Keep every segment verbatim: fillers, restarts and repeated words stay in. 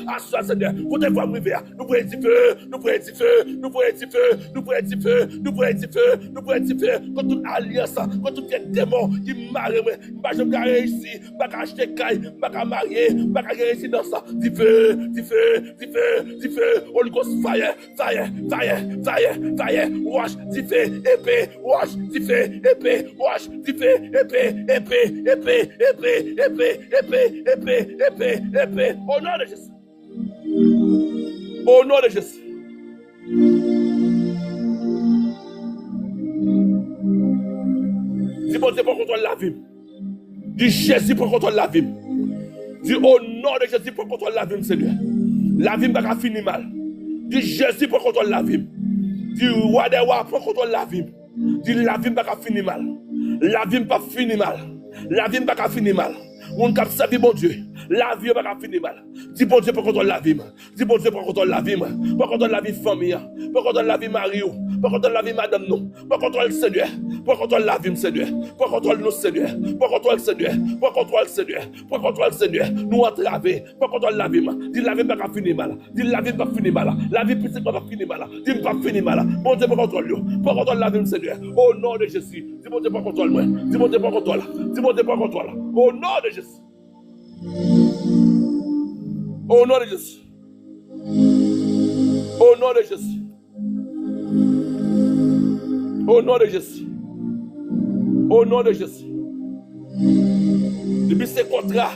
Aswè, Senyè, kote vwa m rive a, nou voye dife, nou voye dife, nou voye dife, nou voye dife, nou voye dife, nou voye dife kont tout alyans, kont tout vye demon ki mare mwen. M pa janm ka reyisi, m pa ka achte kay, m pa ka marye, m pa ka gen rezidans. Dife, dife, dife, dife, Holy Ghost fire, fire, fire, fire, fire, wòch, dife, epe, wòch, dife, epe, wòch, dife, epe, epe, epe, epe, epe, epe, epe, epe, epe, epe, o non de Jezi. O non de Jezi. Di Bondye pran kontwòl lavi m. Di Jezi pran kontwòl lavi m. Di o non de Jezi pran kontwòl lavi m, Senyè. Lavi m pa ka fini mal. Di Jezi pran kontwòl lavi m. Di Wa dè wa pran kontwòl lavi m. Di lavi m pa ka fini mal. Lavi m pa fini mal. Lavi m pa ka fini mal. Moun k ap sèvi Bondye, lavi yo pa ka fini mal. Di Bondye pran kontwòl lavi m. Di Bondye pran kontwòl lavi m. Pran kontwòl lavi fanmi an. Pran kontwòl lavi mari w. Pran kontwòl lavi madanm nou. Pran kontwòl, Senyè. Pran kontwòl lavi m, Senyè. Pran kontwòl nou, Senyè. Pran kontwòl, Senyè. Pran kontwòl, Senyè. Pran kontwòl, Senyè. Nou antrave. Pran kontwòl lavi m. Di lavi m pa ka fini mal. Di lavi m p ap fini mal. Lavi pitit mwen p ap fini mal. Di m p ap fini mal. Bondye pran kontwòl yo. Pran kontwòl lavi m, Senyè. O non de Jezi. Di Bondye pran kontwòl mwen. Di Bondye pran kontwòl. Di Bondye pran kontwòl. O non de Jezi. O non de Jezi. O non de Jezi. O non de Jezi. O non de Jezi. Depi se kontra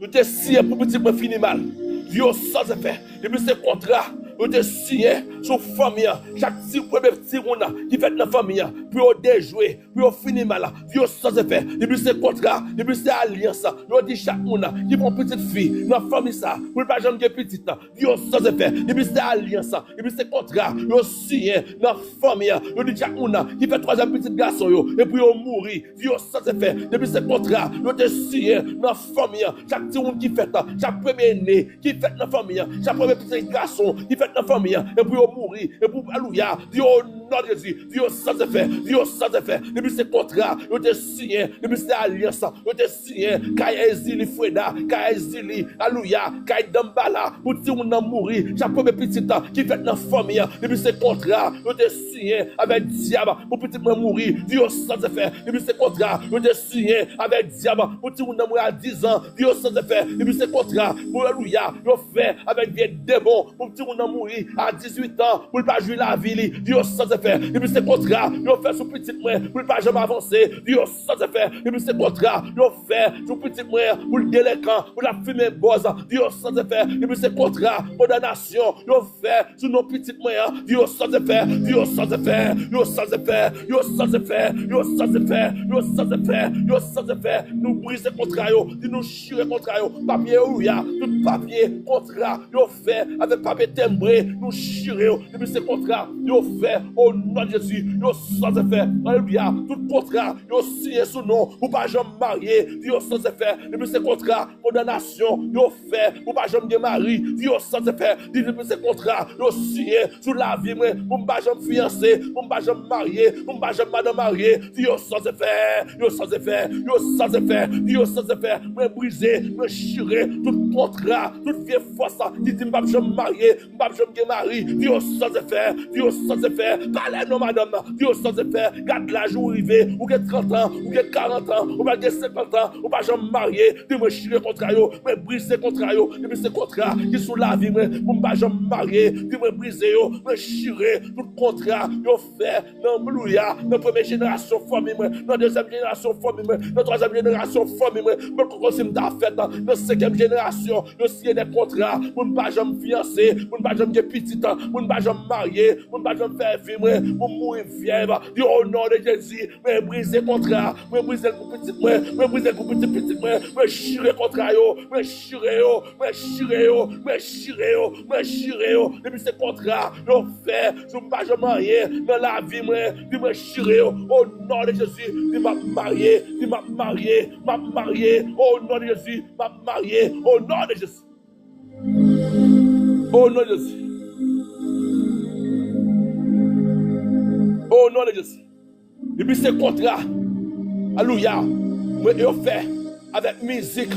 nou te siyen pou pitit mwen fini mal, di yo sanzefè. Depi se kontra nou te siyen sou fanmi an, chak ti premye timoun ki fèt nan fanmi an, pou yo dejwe, pou yo fini mal, di yo sanzefè. Depi se kontra, depi se alyans, yo di chak moun ki pran pitit fi nan fanmi sa, pou l pa janm gen pitit, di yo sanzefè. Depi se alyans, depi se kontra, yo siyen nan fanmi an, yo di chak moun ki fè twazyèm pitit gason yo, epi yo mouri, di yo sanzefè. Depi se kontra, yo te siyen nan fanmi an, chak timoun ki fèt, chak premye ne ki fèt nan fanmi an, chak premye pitit gason ki fèt nan fanmi an, epi yo mouri, epi, alelouya, di yo non de Jezi, di yo sanzefè, di yo sanzefè. Depi se kontra yo te siyen, depi se alyans yo te siyen, kay Ezili Freda, kay Ezili, alelouya, kay Dambala, pou timoun nan mouri, chak premye pitit ki fèt nan fanmi an, depi se kontra yo te siyen avèk dyab pou pitit mwen mouri, di yo sanzefè. Depi se kontra yo te siyen avèk dyab pou timoun nan mouri a diz an, di yo sanzefè. Depi se kontra, alelouya, yo fè avèk vye demon pou timoun nan mouri a dizuit an, pou l pa jwi lavi li, di yo sanzefè. Depi se kontra yo fè sou pitit mwen pou l pa janm avanse, di yo sanzefè. Depi se kontra yo fè sou pitit mwen pou l delenkan, pou l ap fimen bòz, di yo sanzefè. Depi se kontra kondanasyon yo fè sou non pitit mwen an, di yo sanzefè, di yo sanzefè, yo sanzefè, yo sanzefè, yo sanzefè, yo sanzefè, yo sanzefè. Nou brize kontra yo, di nou chire kontra yo, papye yo, alelouya, tout papye kontra yo fè avèk papye tenbre, nou chire yo. Depi se kontra yo fè, o non de Jezi, yo sanzefè, alelouya, tout kontra yo siyen sou non pou pa janm marye, di yo sanzefè. Depi se kontra kondanasyon yo fè pou pa janm gen mari, di yo sanzefè. Depi se kontra yo siyen sou lavi mwen pou m pa janm fiyanse, pou m pa janm marye, pou m pa janm madanm marye, di yo sanzefè, yo sanzefè, yo sanzefè, di yo sanzefè. Mwen brize, mwen chire tout kontra, tout vye fòs ki di m p ap janm marye, m p ap janm gen mari, di yo sanzefè, di yo sanzefè. Pale non madanm, di yo sanzefè. Gad laj ou rive, ou gen trant an, ou gen karant an, ou pa gen senkant an, ou pa janm marye, di mwen chire kontra yo, mwen brize kontra yo. Depi se kontra ki sou lavi mwen pou m pa janm marye, di mwen brize yo, mwen chire tout kontra yo fè nan, alelouya, nan premye jenerasyon fanmi mwen, nan dezyèm jenerasyon fanmi mwen, nan twazyèm jenerasyon fanmi mwen, mwen poko si m ta fèt nan senkyèm jenerasyon, yo siyen de kontra pou n pa janm fiyanse, pou n pa janm gen pitit, pou n pa janm marye, pou n pa janm fè vi mwen, pou m mouri vyèv. Di o non de Jezi, mwen brize kontra, mwen brize l pou pitit mwen, mwen brize l pou pitit pitit mwen, mwen chire kontra yo, mwen chire yo, mwen chire yo, mwen chire yo, mwen chire yo. Depi se kontra yo fè sou m pa janm anyen nan lavi mwen, di mwen chire yo. O non de Jezi, di m ap marye, di m ap marye, m ap marye. O non de Jezi, m ap marye. O non de Jezi. O non de Jezi. O non de Jezi. Depi se kontra, alelouya, mwen yo fè avèk mizik,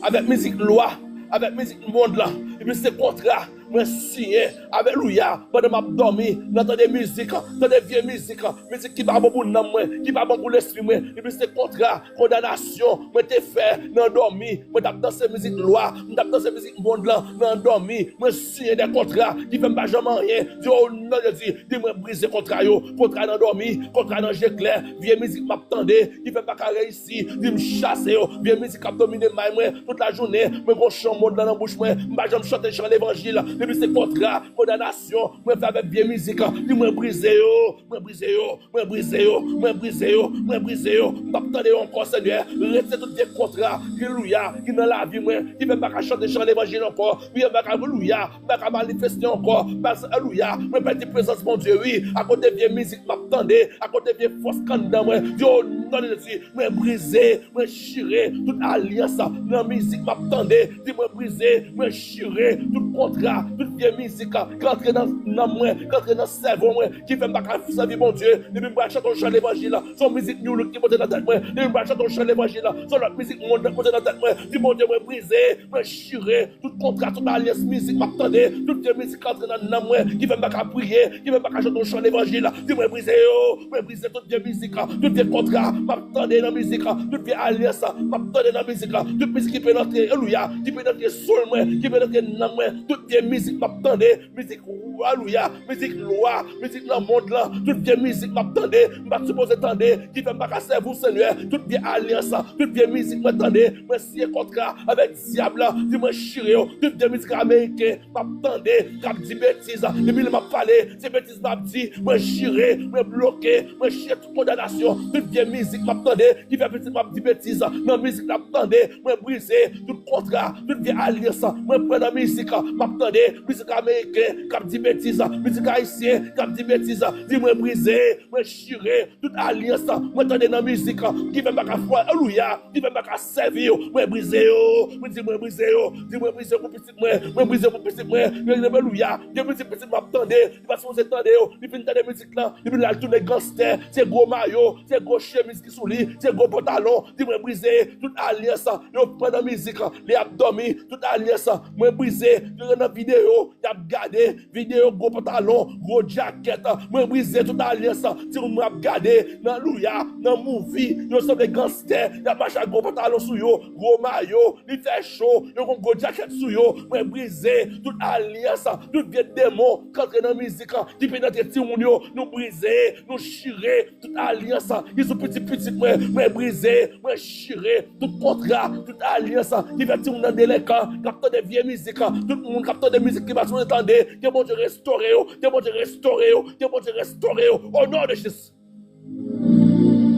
avèk mizik lwa, avèk mizik mond lan, Epi se kontra mwen siyen, alelouya, pandan m ap dòmi, nan tande mizik, tande vye mizik, mizik ki pa bon pou nanm mwen, ki pa bon pou lespri mwen. Epi se kontra kondanasyon mwen te fè nan dòmi. Mwen t ap danse mizik lwa, mwen t ap danse mizik mond lan nan dòmi. Mwen siyen de kontra ki fè m pa janm anyen. Di o non de Jezi, di mwen brize kontra yo, kontra nan dòmi, kontra nan je klè, vye mizik m ap tande ki fè m pa ka reyisi. Di m chase yo. Vye mizik k ap domine may mwen tout lajounen. Mwen gon chan mond lan nan bouch mwen. M pa janm chante chan levanjil. Depi se kontra, kondanasyon mwen fè avèk vye mizik. Di mwen brize yo, mwen brize yo, mwen brize yo, mwen brize yo, mwen brize yo. M p ap tande yo ankò, Senyè. Retire tout vye kontra, alelouya, ki nan lavi mwen, ki fè m pa ka chante chan levanjil ankò, ki fè m pa ka, alelouya, m pa ka manifeste ankò. Paske, alelouya, mwen pèdi prezans Bondye, wi, akoz de vye mizik m ap tande, akoz de vye fòs k anndan mwen. Di o non de Jezi, mwen brize, mwen chire tout alyans nan mizik m ap tande. Di mwen brize, mwen chire tout kontra, tout vye mizik ki antre nan nanm mwen, ki antre nan sèvo mwen, ki fè m pa ka sèvi Bondye. Depi m pral chante yon chan levanjil, se yon mizik New Look ki monte nan tèt mwen. Depi m pral chante yon chan levanjil, se yon lòt mizik mond ki monte nan tèt mwen. Di Bondye, mwen brize, mwen chire tout kontra, tout alyans mizik m ap tande, tout vye mizik ki antre nan nanm mwen, ki fè m pa ka priye, ki fè m pa ka chante yon chan levanjil. Di mwen brize yo, mwen brize tout vye mizik, tout vye kontra m ap tande nan mizik, tout vye alyans m ap tande nan mizik, tout mizik ki penetre, alelouya, ki penetre soul mwen, ki penetre nanm mwen, tout vye mizik m ap tande, mizik, alelouya, mizik lwa, mizik nan mond lan, tout vye mizik m ap tande, m pa t sipoze tande, ki fè m pa ka sèvi w, Senyè, tout vye alyans, tout vye mizik mwen tande, mwen siyen kontra avèk dyab la, di mwen chire yo, tout vye mizik ameriken m ap tande, k ap di betiz, epi lè m ap pale, se betiz m ap di, mwen chire, mwen bloke, mwen chire tout kondanasyon, tout vye mizik m ap tande, ki fè pitit m ap di betiz nan mizik l ap tande, mwen brize tout kontra, tout vye alyans mwen pran nan mizik m ap tande, mizik ameriken k ap di betiz, mizik ayisyen k ap di betiz, di mwen brize, mwen chire tout alyans mwen tande nan mizik ki fè m pa ka fwa, alelouya, ki fè m pa ka sèvi yo, mwen brize yo, mwen di mwen brize yo, di mwen brize pou pitit mwen, mwen brize pou pitit mwen, alelouya, de mizik pitit m ap tande, li pa sipoze tande yo, li fin tande mizik lan, li vin al tounen ganstè, se gwo mayo, se gwo chemiz ki sou li, se gwo pantalon, di mwen brize tout alyans yo pran nan mizik, li ap dòmi, tout alyans mwen brize, yo nan videyo, y ap gade videyo gwo pantalon, gwo djakèt, mwen brize tout alyans, timoun mwen ap gade nan louya, nan mouvi, yo sanble ganstè, y ap mache ak gwo pantalon sou yo, gwo mayo, li fè cho, yo gon gwo djakèt sou yo, mwen brize tout alyans, tout vye demon k antre nan mizik, ki penetre timoun yo, nou brize, nou chire tout alyans ki sou pitit pitit mwen, mwen brize, mwen chire tout kontra, tout alyans ki fè timoun nan delenkan, k ap tande vye mizik, tout moun k ap tande mizik ki pa sipoze tande, ke Bondye restore yo, ke Bondye restore yo, ke Bondye restore yo, o non de Jezi.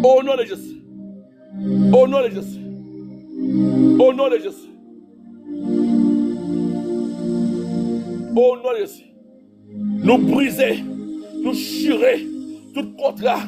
O non de Jezi. O non de Jezi. O non de Jezi. O non de Jezi. Nou brize, nou chire tout kontra,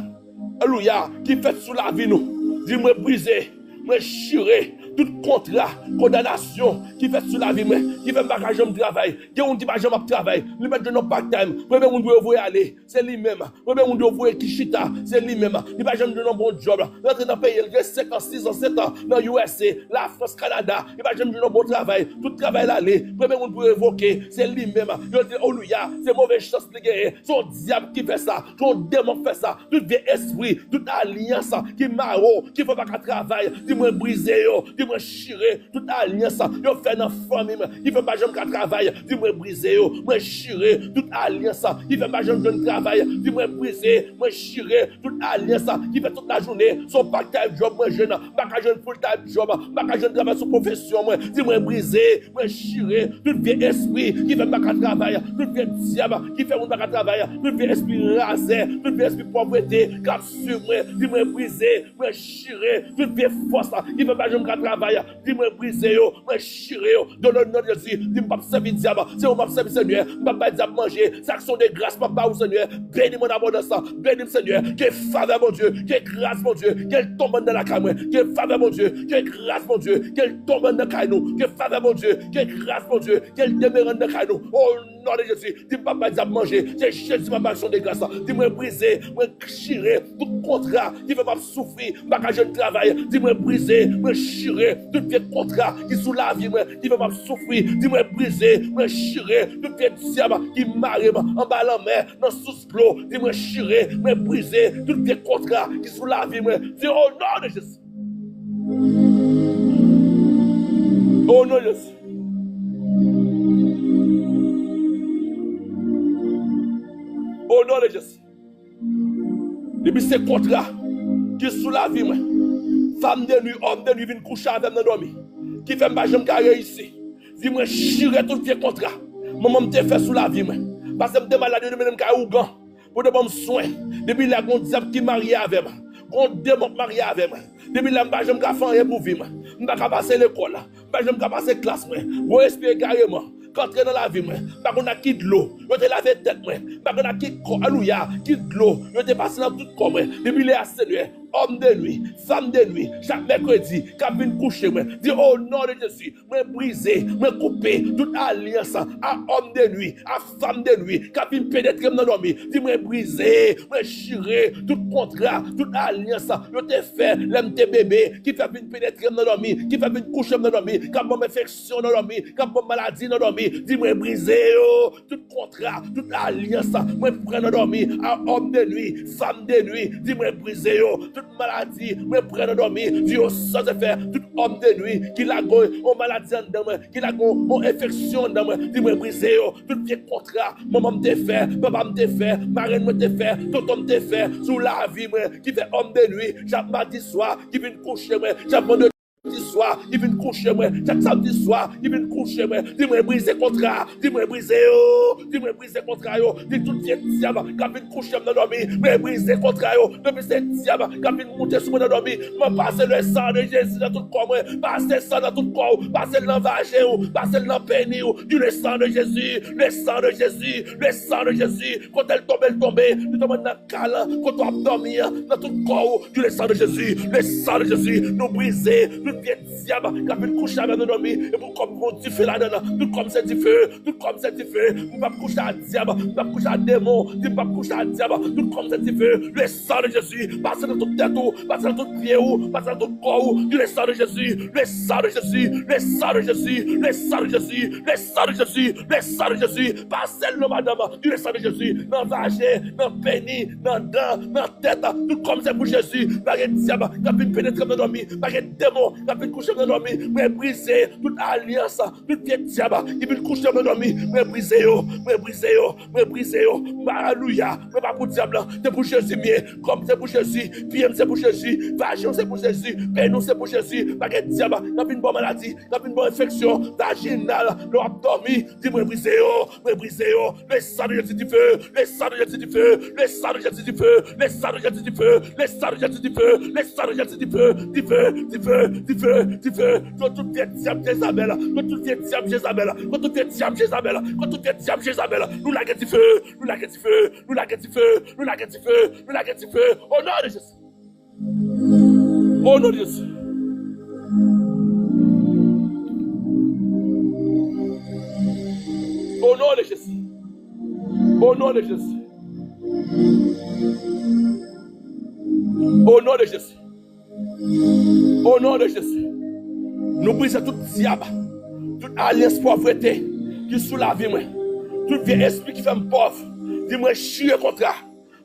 alelouya, ki fèt sou lavi nou. Di mwen brize, mwen chire tout kontra, kondanasyon ki fèt sou lavi mwen, ki fè m pa ka janm travay. Gen moun ki pa janm ap travay, li mèt jwenn yon part-time, premye moun pou yo voye ale, se li menm. Premye moun yo voye ki chita, se li menm. Li pa janm jwenn yon bon djòb. Rantre nan peyi l, gen senk an, sis an, sèt an, nan U S A, Lafrans, Kanada, li pa janm jwenn yon bon travay. Tout travay l ale. Premye moun pou yo revoke, se li menm. Yo di, alelouya, se move chans li genyen. Se yon dyab ki fè sa. Se yon demon k fè sa. Tout vye espri, tout alyans ki mare w, ki fè w pa ka travay, di mwen brize yo, di mwen chire tout alyans yo fè nan fanmi m, ki fè m pa janm ka travay, di mwen brize yo, mwen chire tout alyans ki fè m pa janm jwenn travay, di mwen brize, mwen chire tout alyans ki fè tout lajounen se yon part-time job mwen jwenn, m pa ka jwenn full-time job, m pa ka jwenn travay sou pwofesyon mwen, di mwen brize, mwen chire tout vye espri ki fè m pa ka travay, tout vye dyab ki fè moun pa ka travay, tout vye espri razè, tout vye espri pòvrete k ap swiv mwen, di mwen brize, mwen chire tout vye fòs ki fè m pa janm ka travay, di mwen brize yo, mwen chire yo, dans le nom de Jésus, di m p ap sèvi dyab, se ou m ap sèvi, Senyè, m p ap bay dyab manje, se aksyon de gras m ap ba ou, Senyè, beni m an abondans, beni m, Senyè, ke favè Bondye, ke gras Bondye, ke l tonbe anndan lakay mwen, ke favè Bondye, ke gras Bondye, ke l tonbe anndan kay nou, ke favè Bondye, ke gras Bondye, ke l demere anndan kay nou, o non de Jezi, di m p ap bay dyab manje, se Jezi m ap bay aksyon de gras, di mwen brize, mwen chire tout kontra ki fè m ap soufri, m pa ka jwenn travay, di mwen brize, mwen chire chire tout vye kontra ki sou lavi mwen, ki fè m ap soufri. Di mwen brize, mwen chire tout vye dyab ki mare m anba lanmè, nan sous dlo. Di mwen chire, mwen brize tout vye kontra ki sou lavi mwen. Di, o non de Jezi. O non de Jezi. O non de Jezi. Depi se kontra ki sou lavi mwen, fanm de nwi, òm de nwi vin kouche avè m nan dòmi, ki fè m pa janm ka reyisi. Di mwen chire tout vye kontra manman m te fè sou lavi mwen. Paske m te malad, yo te mennen m kay ougan pou te ban m swen. Depi lè, gon dyab ki marye avè m, gon demon k marye avè mwen. Depi lè, m pa janm ka fè anyen pou vi m. M pa ka pase lekòl, m pa janm ka pase klas mwen. Gwo espri egareman k antre nan lavi mwen. M pa konn ak ki dlo yo te lave tèt mwen. M pa konn ak ki kò, alelouya, ki dlo yo te pase nan tout kò mwen. Depi lè a, Senyè, òm de nwi, fanm de nwi, chak mèkredi, k ap vin kouche mwen. Di, o non de Jezi, mwen brize, mwen koupe tout alyans a òm de nwi, a fanm de nwi, k ap vin penetre m nan dòmi. Di mwen brize, mwen chire tout kontra, tout alyans yo te fè lè m te bebe, ki fè vin penetre m nan dòmi, ki fè vin kouche m nan dòmi, k ap ban m enfeksyon nan dòmi, k ap ban m maladi nan dòmi. Di mwen brize yo. Tout kontra, tout alyans mwen pran nan dòmi a òm de nwi, fanm de nwi, di mwen brize yo. Tout maladi mwen pran nan dòmi, di yo sanze fè tout òm de nwi ki lage yon maladi anndan mwen, ki lage yon enfeksyon anndan mwen, di mwen brize yo. Tout vye kontra manman m te fè, papa m te fè, marenn mwen te fè, tonton m te fè sou lavi mwen, ki fè òm de nwi chak madi swa ki vin kouche mwen, chak vandredi swa ki vin kouche mwen, chak samdi swa ki vin kouche mwen. Di mwen brize kontra, di mwen brize yo, di mwen brize kontra yo. Di tout vye dyab k ap vin kouche m nan dòmi, mwen brize kontra yo. Depi se dyab k ap vin moute sou mwen nan dòmi, mwen pase le sang de Jésus nan tout kò mwen. Pase sang nan tout kò w, pase l nan vajen w, pase l nan peni w. Di le sang de Jésus, le sang de Jésus, le sang de Jésus. Kote l tonbe, l tonbe. Li tonbe nan kal, kote w ap dòmi an, nan tout kò w. Di le sang de Jésus, le sang de Jésus. Nou brize tout vye dyab k ap vin kouche avè nou dòmi. E pou kò m gon dife ladan l. Tout kò m se dife, tout kò m se dife. M p ap kouche a dyab, m p ap kouche a demon. Di m p ap kouche a dyab. Tout kò m se dife. Le sang de Jésus, pase nan tout tèt ou, pase nan tout pye ou, pase nan tout kò ou. Di le sang de Jésus, le sang de Jésus, le sang de Jésus, le sang de Jésus, le sang de Jésus, le sang de Jésus. Pase l nan madanm, di le sang de Jésus, nan vajen, nan peni, nan dan, nan tèt, tout kò m se pou Jezi. Pa gen dyab k ap vin penetre m nan dòmi, pa gen demon k ap vin kouche m nan dòmi. Mwen brize tout alyans, tout vye dyab ki vin kouche m nan dòmi. Mwen brize yo, mwen brize yo, mwen brize yo. Alelouya, mwen pa pou dyab lan, se pou Jezi m ye. Kò m se pou Jezi, pye m se pou Jezi, vajen m se pou Jezi, peni w se pou Jezi. Pa gen dyab k ap vin ba w maladi, k ap vin ba w enfeksyon vajinal lè w ap dòmi. Di mwen brize yo, mwen brize yo. Le sang de Jésus du feu, le sang de Jésus du feu, le sang de Jésus du feu, le sang de Jésus du feu, le sang de Jésus du feu, le sang de Jésus du feu, du feu, du feu, du feu, du feu. Kont tout vye dyab Jezabèl, kont tout vye dyab Jezabèl, kont tout vye dyab Jezabèl, kont tout vye dyab Jezabèl. Nou lage dife, nou lage dife, nou lage dife, nou lage dife, nou lage dife. O non de Jezi. O non de Jezi. O non de Jezi. O non de Jezi. O non de Jezi. O non de Jezi. Nou brize tout dyab, tout alyans povrete ki sou lavi mwen. Tout vye espri ki fè m pòv. Di mwen chire kontra.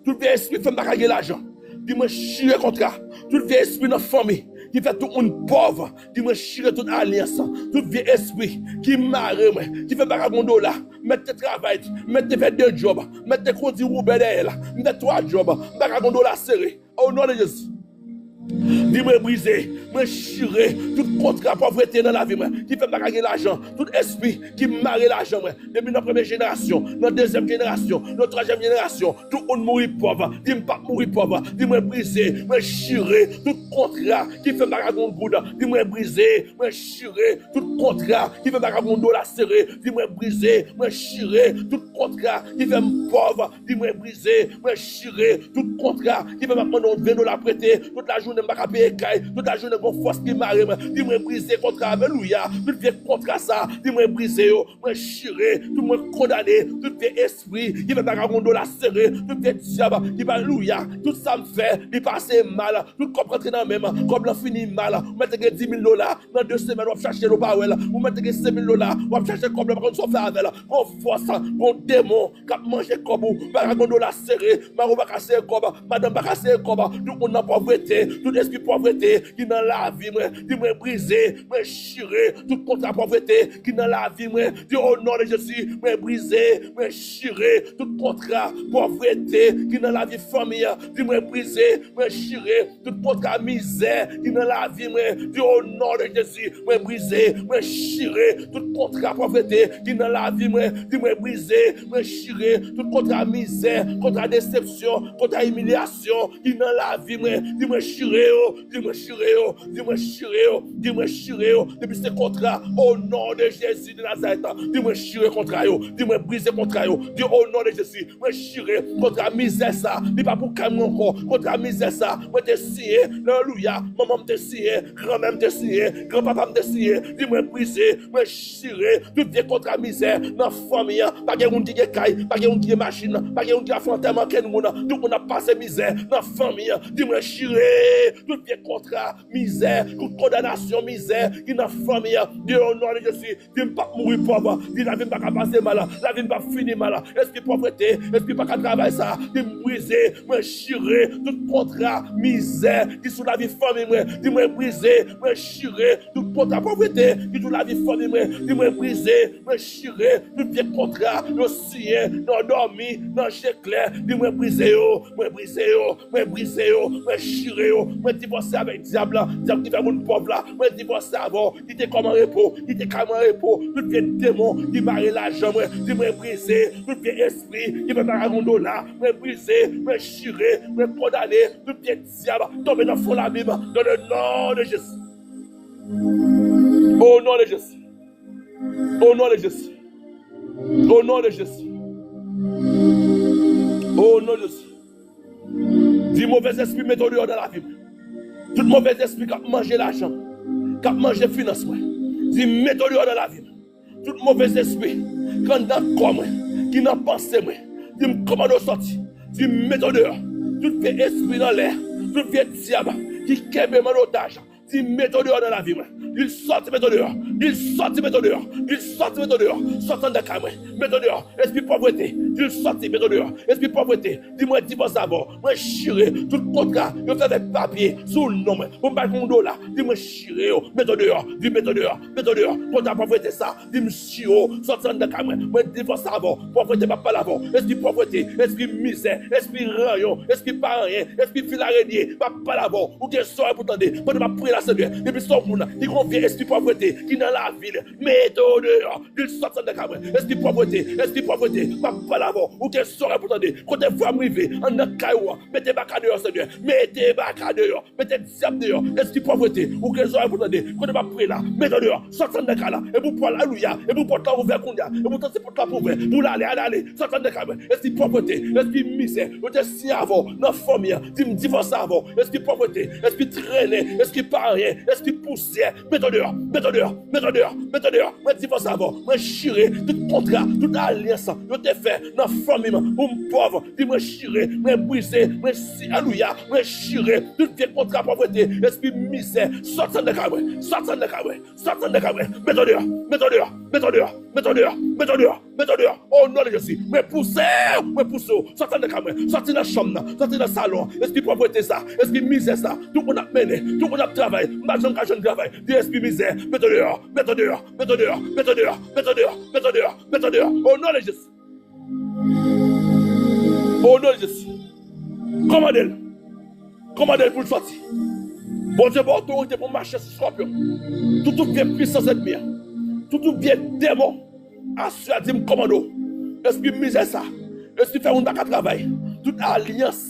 Tout vye espri fè m pa ka gen lajan. Di mwen chire kontra. Tout vye espri nan fanmi ki fè tout moun pòv. Di mwen chire tout alyans. Tout vye espri ki mare mwen, ki fè m pa ka gon dola. Mèt te travay, mèt te fè de djòb, mèt te kondi Uber dèyè la. M fè twa djòb, m pa ka gon dola sere. O non de Jezi. Di mwen brize, mwen chire tout kontra povrete nan lavi mwen, ki fè m pa ka gen lajan. Tout espri ki mare lajan mwen, depi nan premye jenerasyon, nan dezyèm jenerasyon, nan twazyèm jenerasyon, tout moun mouri pòv. Di m p ap mouri pòv. Di mwen brize, mwen chire tout kontra ki fè m pa ka gen yon goud. Di mwen brize, mwen chire tout kontra ki fè m pa ka gen yon dola sere. Di mwen brize, mwen chire tout kontra ki fè m pòv. Di mwen brize, mwen chire tout kontra ki fè m ap mande yon ven dola prete tout lajounen, m pa ka peye. kay, tout lajounen gon fòs ki mare mwen. Di mwen brize kontra, alelouya. Tout vye kontra sa, di mwen brize yo. Mwen chire, tout mwen kondane, tout vye espri ki fè vagabon la sere, tout vye dyab ki pa, alelouya. Tout sa m fè, li pase mal. Tout kòb rantre nan men m, kòb lan fini mal. Ou mèt gen dis mil dola, nan de semèn w ap chache l, ou pa wè l. Ou mèt gen senk mil dola, w ap chache kòb lan, pa konn sa w fè avè l. Gon fòs, gon demon k ap manje kòb ou. Vagabon la sere, maron pa ka sere kòb, madanm pa ka sere kòb. Tout moun nan pòvrete, tout espri pòvrete ki nan lavi mwen, di mwen brize, mwen chire tout kontra pòvrete ki nan lavi mwen. Di, o non de Jezi, mwen brize, mwen chire tout kontra pòvrete ki nan lavi fanmi an. Di mwen brize, mwen chire tout kontra mizè ki nan lavi mwen. Di, o non de Jezi, mwen brize, mwen chire tout kontra pòvrete ki nan lavi mwen. Di mwen brize, mwen chire tout kontra mizè, kontra desepsyon, kontra imilyasyon ki nan lavi mwen. Di mwen chire yo, di mwen chire yo, di mwen chire yo, di mwen chire yo. Depi se kontra, o non de Jezi de Nazarèt, di mwen chire kontra yo, di mwen brize kontra yo. Di, o non de Jezi, mwen chire kontra mizè sa, li pa pou kay mwen ankò. Kontra mizè sa, mwen te siyen, alelouya, manman m te siyen, granmè m te siyen, granpapa m te siyen, di mwen brize, mwen chire tout vye kontra mizè nan fanmi an. Pa gen moun ki gen kay, pa gen moun ki gen machin, pa gen moun ki al fè antèman kenn moun. Tout moun ap pase mizè nan fanmi an. Di mwen chire tout vye kontra mizè, tout kondanasyon mizè ki nan fanmi an. Di, o non de Jezi, di m p ap mouri pòv. Di lavi m pa ka pase mal. Lavi m p ap fini mal. Espri pòvrete, espri pa ka travay sa, di m brize, mwen chire tout kontra mizè ki sou lavi fanmi mwen. Di mwen brize, mwen chire tout kontra pòvrete ki sou lavi fanmi mwen. Di mwen brize, mwen chire tout vye kontra yo siyen nan dòmi, nan je klè. Di mwen brize yo, mwen brize yo, mwen brize yo, mwen chire yo. Mwen divòse avèk dyab la, dyab ki fè moun pòv la. Mwen divòse avè w. Kite kò m an repo, kite kay mwen an repo. Tout vye demon ki mare lajan mwen, di mwen brize. Tout vye espri ki fè vagabon la, mwen brize, mwen chire, mwen kondane. Tout vye dyab tonbe nan fon labim, dans le nom de Jésus. Au nom de Jésus. Au nom de Jésus. Au nom de Jésus. Au nom de Jésus. Di movez espri mete w deyò nan lavi m. Tout movez espri k ap manje lajan m, k ap manje finans mwen, di mete w deyò nan lavi m. Tout movez espri k anndan kò mwen, ki nan panse mwen, di m kòmande w sòti, di mete w deyò. Tout vye espri nan lè, tout vye dyab ki kenbe m an otaj, di mete w deyò nan lavi mwen. Di l sòti mete w deyò. Di l sòti mete w deyò. Di l sòti mete w deyò. Sòti anndan kay mwen. Mete w deyò. Espri pòvrete, di l sòti mete w deyò. Espri pòvrete, di mwen divòse avè w. Mwen chire tout kontra yo fè avèk papye sou non mwen pou m pa jwenn yon dola. Di mwen chire yo, mete w deyò. Di mete w deyò. Mete w deyò. Kontra pòvrete sa, di m chire w, sòti anndan kay mwen. Mwen divòse avè w. Pòvrete, m ap pale avè w. Espri pòvrete, espri mizè, espri ranyon, espri pa anyen, espri fil arenye, m ap pale avè w. Ou gen zòrèy pou tande. Pandan m ap priye la, Senyè, depi se yon moun ki gon vye espri pòvrete ki nan lavi l, mete w deyò. Di l sòti anndan kay mwen. Espri pòvrete, espri pòvrete, m ap pale avè w. Ou gen zòrèy pou tande. Kote vwa m rive, anndan kay ou an, mete baka deyò, Senyè. Mete baka deyò. Mete dyab deyò. Espri pòvrete, ou gen zòrèy pou tande. Kote m ap priye la, mete w deyò. Sòti anndan kay la. Epi w pral, alelouya. Epi w pòt la ouvè kounye a. Epi w tande pòt la ap ouvè pou l ale, ale, ale. Sòti anndan kay mwen. Espri pòvrete, espri mizè, yo te siyen avè w nan fanmi an, di m divòse avè w. Espri pòvrete, espri trennen, espri pa anyen, espri pousyè, mete w deyò, mete w deyò, mete w deyò, mete w deyò. Mwen divòse avè w. Mwen chire tout kontra, tout alyans yo te fè nan fanmi m pou m pòv. Di mwen chire, mwen brize, mwen si, alelouya, mwen chire tout vye kontra pòvrete, espri mizè, sòti anndan kay mwen, sòti anndan kay mwen. Sòti anndan kay mwen. Mete w deyò. Mete w deyò. Mete w deyò. Mete w deyò. Mete w deyò. Mete w deyò. O non de Jezi. Mwen pouse w. Mwen pouse w. Sòti anndan kay mwen. Sòti nan chanm nan. Sòti nan salon an. Espri pòvrete sa. Espri mizè sa. Tout moun ap mennen. Tout moun ap travay. M pa janm ka jwenn travay. Di espri mizè. Mete w deyò. Mete w deyò. Mete w deyò. Mete w deyò. Mete w deyò. Mete w deyò. Mete w deyò. O non de Jezi. O non de Jezi. Kòmande l. Kòmande l pou l sòti. Bondye ba w otorite pou w mache sou skòpyon. Tout, tout vye pwisans ènmi an. Tout, tout vye demon. Aswè a di m kòmande w. Espri mizè sa. Espri fè moun pa ka travay. Tout alyans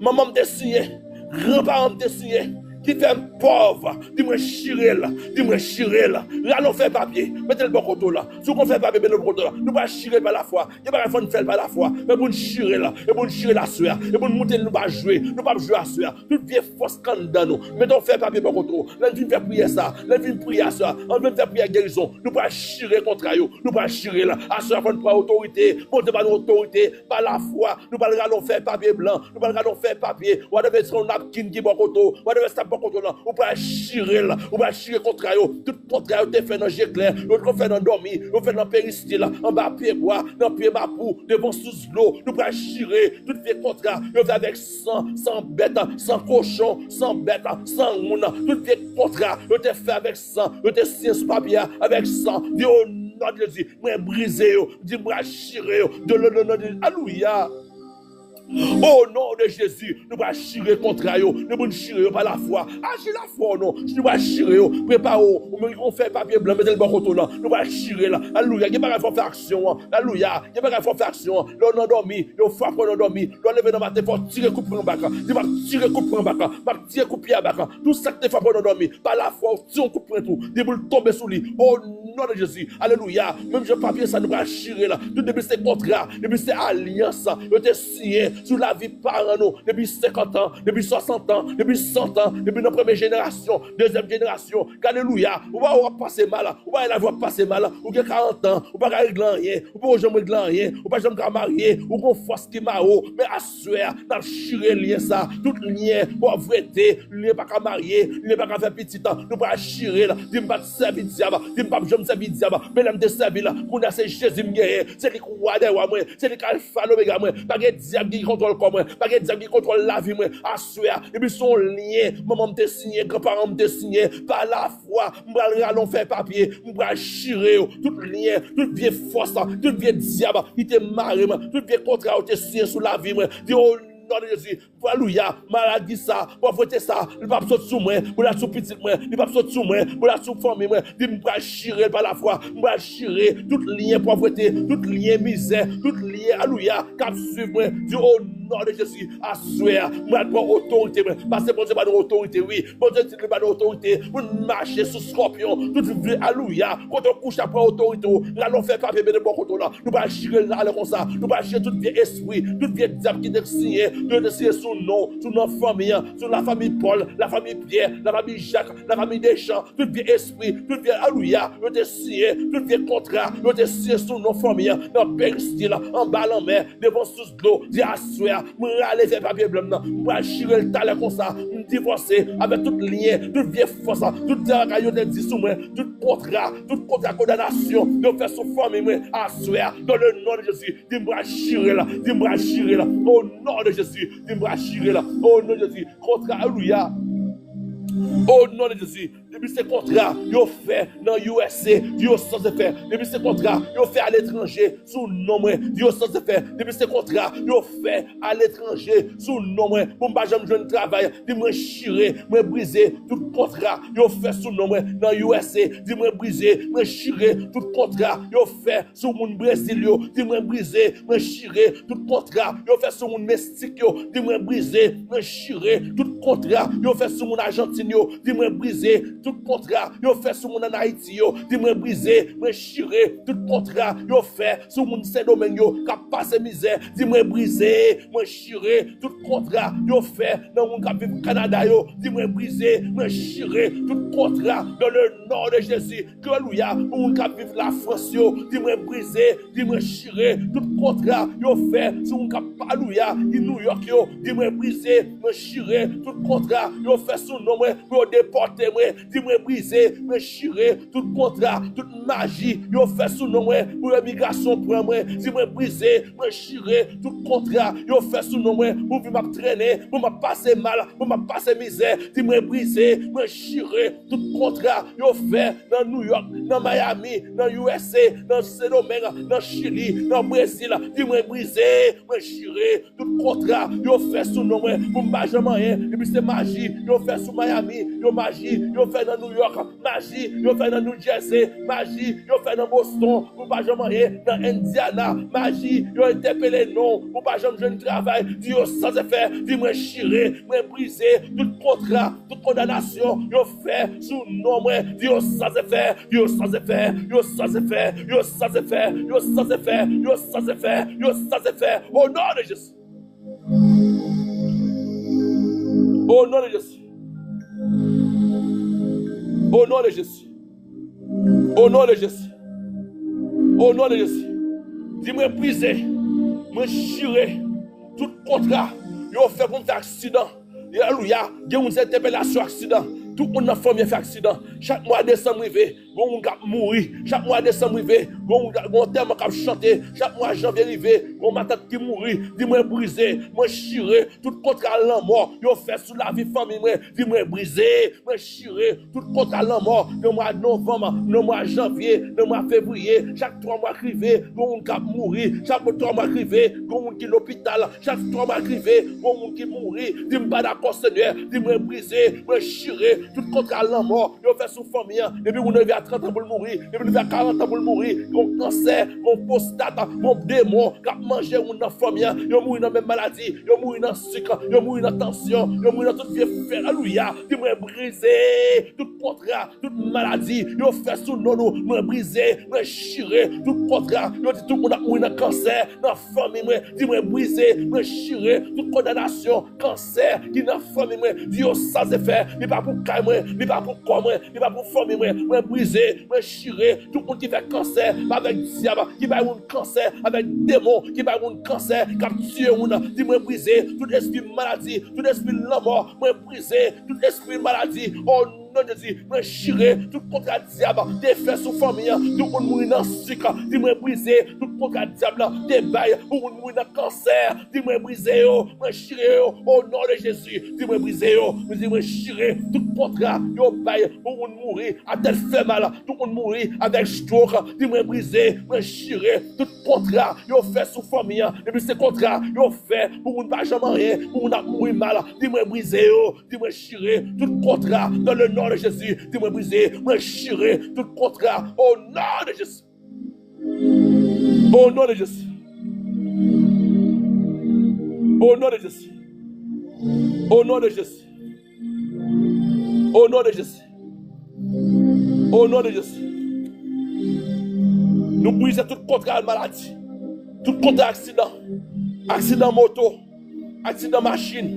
manman m te siyen, granparan m te siyen, ki fè m pòv, di mwen chire l, di mwen chire l. Rale yon fèy papye, mete l bò kote w la. Si w gon fèy papye, mete l bò kote w la. Nou pral chire l pa lafwa. Gen bagay fò n fè l pa lafwa. Men pou n chire l, e pou n chire l aswè a. E pou n montre l nou pa jwe. Nou p ap jwe aswè a. Tout vye fòs k anndan nou. Mete yon fèy papye bò kote w. Lè n fin fè priyè sa, lè n fin priye aswè a, anvan n fè priyè gerizon, nou pral chire kontra yo. Nou pral chire l. Aswè a fò n pran otorite. Bondye ba nou otorite pa lafwa. Nou pral rale yon fèy papye blan. Nou pral rale yon fèy papye. Whatever, se yon napkin ki bò kote w. Whatever sa bò kote w lan. Ou pral chire l. Ou pral chire kontra yo. Tout kontra yo te fè nan je klè. Yo te fè nan dòmi. Yo fè nan peristil. Anba pye bwa. Nan pye mapou. Devan sous dlo. Nou pral chire. Tout vye kontra. Yo fè avèk san. San bèt. San kochon. San bèt. San moun. Tout vye kontra. Yo te fè avèk san. Yo te siyen sou papye a. Avèk san. Di o non de Jezi. Mwen brize yo. Di mwen chire yo. De le non de Jezi. Alelouya. O non de Jezi, nou pral chire kontra yo. Nou pou n chire yo pa lafwa. Aji lafwa w non. Nou pral chire yo. Prepare w. Ou menm ki gon fèy papye blan, mete l bò kote w lan. Nou pral chire l. Alelouya. Gen bagay fò fè aksyon an. Alelouya. Gen bagay fò fè aksyon an. Lè w nan dòmi, yo frape w nan dòmi. Lè w leve nan maten, fò w tire kout pwen anba kan. Di m ap tire kout pwen anba kan. M ap tire kout pye anba kan. Tout sa k te frape w nan dòmi. Pa lafwa, w tire yon kout pwen tou. Di pou l tonbe sou li. O non de Jezi. Alelouya. Menm jan papye sa nou pral chire la. Tout depi se kontra, depi se alyans, yo te siyen sou lavi paran nou. Depi senkant an, depi swasant an, depi san an, depi nan premye jenerasyon, dezyèm jenerasyon. Alelouya. Ou pa wè w ap pase mal. Ou pa wè lavi w ap pase mal. Ou gen karant an. Ou pa ka regle anyen. Ou poko janm regle anyen. Ou pa janm ka marye. Ou gon fòs ki mare w. Men aswè a, n ap chire lyen sa. Tout lyen, pòvrete, lyen pa ka marye, lyen pa ka fè pitit. Nou pral chire l. Di m pa t sèvi dyab. Di m p ap janm sèvi dyab. Men lè m te sèvi l, kounye a se Jezi m genyen. Se li k wa dè wa mwen. Se li k alfa lomega mwen. Pa gen dyab ki kontwòl kò mwen. Pa gen dyab ki kontwòl lavi mwen. Aswè a, depi se yon lyen manman m te siyen, granparan m te siyen, pa lafwa, m pral rale yon fèy papye, m pral chire yo. Tout lyen, tout vye fòs, tout vye dyab ki te mare m, tout vye kontra yo te siyen sou lavi mwen. Di o non de Jezi, alelouya, maladi sa, pòvrete sa, li p ap sot sou mwen, pou l al sou pitit mwen, li p ap sot sou mwen, pou l al sou fanmi mwen. Di m pral chire l pa lafwa, m pral chire tout lyen pòvrete, tout lyen mizè, tout lyen, alelouya, k ap swiv mwen. Di o non de Jezi, aswè a, m pral pran otorite mwen. Paske Bondye ba nou otorite, wi. Bondye di li ba nou otorite pou n mache sou skòpyon, tout vye, alelouya, kote w kouche a pran otorite w. Rale yon fèy papye mete bò kote w lan. Nou pral chire l la alè konsa. Nou pral chire tout vye espri, tout vye dyab ki te siyen, yo te siyen sou non, sou non fanmi an, sou lafanmi Pòl, lafanmi Pyè, lafanmi Jak, lafanmi Dechan, tout vye espri, tout vye, alelouya, yo te siyen, tout vye kontra, yo te siyen sou non fanmi an, nan peristil, anba lanmè, devan sous dlo. Di aswè a, m rale fèy papye blan m nan, m pral chire l talè konsa, m divòse avèk tout lyen, tout vye fòs, tout vye bagay yo te di sou mwen, tout kontra, tout kontra kondanasyon yo fè sou fanmi mwen, aswè a, dans le nom de Jésus, di m pral chire l, di m pral chire l, o non de Jezi, di m pral chire l, o non de Jezi, kontra, alelouya, o non de Jezi. Depi se kontra yo fè nan U S A, di yo sanse fè. Depi se kontra yo fè aletranje sou non mwen, di yo sanse fè. Depi se kontra yo fè aletranje sou non mwen, pou m pa janm jwenn travay, di mwen chire, mwen brize tout kontra yo fè sou non mwen nan U S A, di mwen brize, mwen chire tout kontra yo fè sou moun Brezil yo, di mwen brize, mwen chire tout kontra yo fè sou moun Meksik yo, di mwen brize, mwen chire tout kontra yo fè sou moun Ajantin yo, di mwen brize tout kontra yo fè sou moun ann Ayiti yo, di mwen brize, mwen chire tout kontra yo fè sou moun Sendomeng yo k ap pase mizè, di mwen brize, mwen chire tout kontra yo fè nan moun k ap viv Kanada yo, di mwen brize, mwen chire tout kontra dans le nom de Jésus. Alelouya. Pou moun k ap viv Lafrans yo, di mwen brize, di mwen chire tout kontra yo fè sou moun k ap, alelouya, ki Nouyòk yo, di mwen brize, mwen chire tout kontra yo fè sou non mwen pou yo depòte mwen, di mwen brize, mwen chire tout kontra, tout maji yo fè sou non mwen pou imigrasyon pran mwen, di mwen brize, mwen chire tout kontra yo fè sou non mwen pou vi m ap trennen, pou m ap pase mal, pou m ap pase mizè, di mwen brize, mwen chire tout kontra yo fè nan Nouyòk, nan Miami, nan U S A, nan Sendomeng, nan Chili, nan Brezil, di mwen brize, mwen chire tout kontra yo fè sou non mwen pou m pa janm anyen, epi se maji yo fè sou Miami, yo maji yo fè nan New York, maji yo fè nan New Jersey, maji yo fè nan Boston, ou pa janm anyen nan Indiana, maji yo entèpele non, ou pa janm jwenn travay, di yo san efè, di mwen chire, mwen brize, tout kontra, tout kondanasyon yo fè sou non mwen, di yo san efè, yo san efè, yo san efè, yo san efè, yo san efè, yo san efè, yo san efè, o non de Jezi. O non de Jezi. O non de Jezi. O non de Jezi. O non de Jezi. Di mwen brize. Mwen chire. Tout kontra. Yo fè pou m fè aksidan. Alelouya. Gen moun se entèpelasyon aksidan. Tout moun nan fanmi an fè aksidan. Chak mwa desanm rive. Gon moun k ap mouri. Chak mwa desanm rive, gon moun k ap, gon antèman k ap chante. Chak mwa janvye rive, gon matant ki mouri. Di mwen brize, mwen chire tout kontra lanmò yo fè sou lavi fanmi mwen. Di mwen brize, mwen chire tout kontra lanmò nan mwa novanm, nan mwa janvye, nan mwa fevriye. Chak twa mwa k rive, gon moun k ap mouri. Chak twa mwa k rive, gon moun ki lopital. Chak twa mwa k rive, gon moun ki mouri. Di m pa dakò, Senyè. Di mwen brize, mwen chire tout kontra lanmò yo fè sou fanmi an. Depi moun nan rive a trant an pou l mouri, depi l rive a karant an pou l mouri, gon kansè, gon pwostat, gon demon k ap manje moun nan fanmi an. Yo mouri nan menm maladi, yo mouri nan sik, yo mouri nan tansyon, yo mouri nan tout vye fè. Alelouya. Di mwen brize tout kontra, tout maladi yo fè sou non nou. Mwen brize, mwen chire tout kontra. Yo di tout moun ap mouri nan kansè nan fanmi mwen. Di mwen brize, mwen chire tout kondanasyon, kansè ki nan fanmi mwen. Di yo san efè. Li pa pou kay mwen, li pa pou kò mwen, li pa pou fanmi mwen. Mwen brize, mwen chire tout moun ki fè kansè, avèk dyab ki bay moun kansè, avèk demon ki bay moun kansè, k ap tiye moun. Di mwen brize tout espri maladi, tout espri lanmò. Mwen brize tout espri maladi. O non de Jezi, mwen chire tout kontra dyab te fè sou fanmi an. Tout moun mouri nan sik. Di mwen brize tout kontra dyab la te bay pou moun mouri nan kansè. Di mwen brize yo, mwen chire yo. O non de Jezi, di mwen brize yo. Mwen di mwen chire tout kontra yo bay pou moun mouri a tèt fè mal. Tout moun mouri avèk stroke. Di mwen brize, mwen chire tout kontra yo fè sou fanmi an. Depi se kontra yo fè pou moun pa janm anyen, pou moun ap mouri mal. Di mwen brize yo. Di mwen chire tout kontra dans le nom de Jésus. Di mwen brize, mwen chire tout kontra au nom de Jésus. Au nom de Jésus. Au nom de Jésus. Au nom de Jésus. Au nom de Jésus. Au nom de Jésus. Nou brize tout kontra maladi, tout kontra aksidan, aksidan moto, aksidan machin.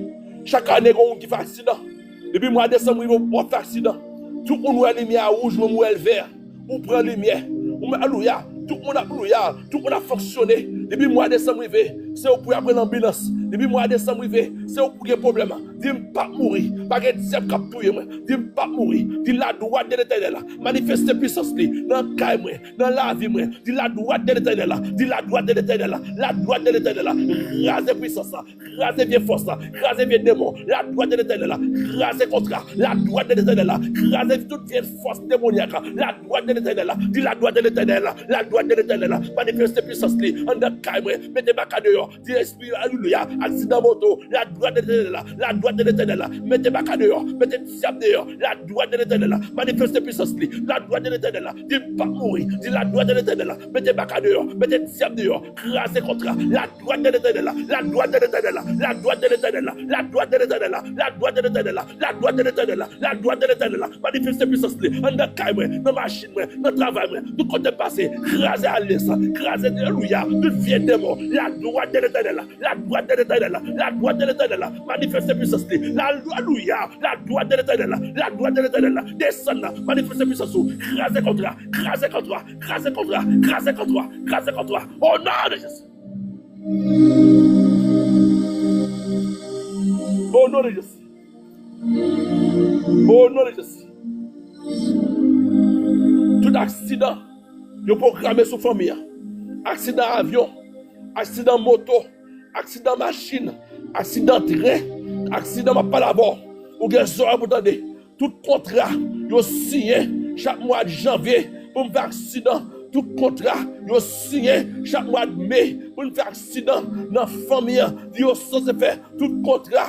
Chak ane, gen yon moun ki fè aksidan. Depi mwa desanm rive, w ap fè aksidan. Tout moun wè limyè a wouj, men w wè l vè. Ou pran limyè. Ou, alelouya. Tout moun ap, alelouya. Tout moun ap fonksyone. Depi mwa desanm rive, se ou pou y ap rele anbilans. Depi mwa desanm rive, se ou pou gen pwoblèm. Di m p ap mouri. Pa gen dyab k ap touye mwen. Di m p ap mouri. Di la droite de l'Éternel manifeste pisans li nan kay mwen, nan lavi mwen. Di la droite de l'Éternel. Di la droite de l'Éternel. La droite de l'Éternel. Kraze pisans la. Kraze vye fòs la. Kraze vye demon. La droite de l'Éternel. Kraze kontra. La droite de l'Éternel. Kraze tout vye fòs demonyak. La droite de l'Éternel. Di la droite de l'Éternel. La droite de l'Éternel. Manifeste pisans li anndan kay mwen. Mete baka deyò. Di espri, alelouya, aksidan moto, la droite de l'Éternel, la droite de l'Éternel, mete baka deyò, mete dyab deyò, la droite de l'Éternel, manifeste pisans li, la droite de l'Éternel, di m p ap mouri, di la droite de l'Éternel, mete baka deyò, mete dyab deyò, kraze kontra, la droite de l'Éternel, la droite de l'Éternel, la droite de l'Éternel, la droite de l'Éternel, la droite de l'Éternel, la droite de l'Éternel, la droite de l'Éternel, manifeste pisans li anndan kay mwen, nan machin mwen, nan travay mwen, tout kote m pase, kraze alyans, kraze, alelouya, tout vye demon, la droite de l'Éternel, la droite de l'Éternel, la droite de l'Éternel, manifeste pisans li, alelouya, la droite de l'Éternel, la droite de l'Éternel, desann, manifeste pisans ou, kraze kontra, kraze kontra, kraze kontra, kraze kontra, kraze kontra, au nom de Jésus. Au nom de Jésus. Au nom de Jésus. Tout aksidan yo pwograme sou fanmi an. Aksidan avyon, aksidan moto, aksidan machin, aksidan tren, aksidan m ap pale avè w. Ou gen zòrèy pou tande. Tout kontra yo siyen chak mwa janvye pou m fè aksidan. Tout kontra yo siyen chak mwa me pou m fè aksidan nan fanmi an. Di yo sanse fè tout kontra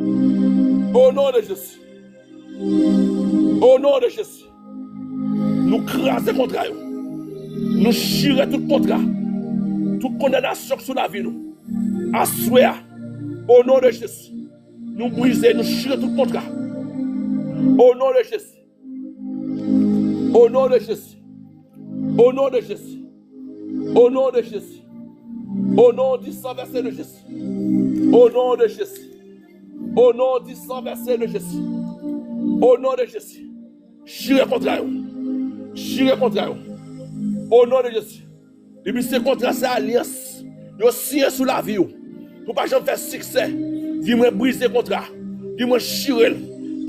O non de Jezi. O non de Jezi. Nou kraze kontra yo. Nou chire tout kontra. Tout kondanasyon ki sou lavi nou. Aswè a. O non de Jezi. Nou brize, nou chire tout kontra. O non de Jezi. O non de Jezi. O non de Jezi. O non de Jezi. O non di san vèse de Jezi. O non de Jezi. O non di san vèse de Jezi. O non de Jezi. Chire kontra yo. Chire kontra yo. O non de Jezi. Epi se kontra, se alyans yo siyen sou lavi w. Pou pa janm fè siksè. Di mwen brize kontra. Di mwen chire l.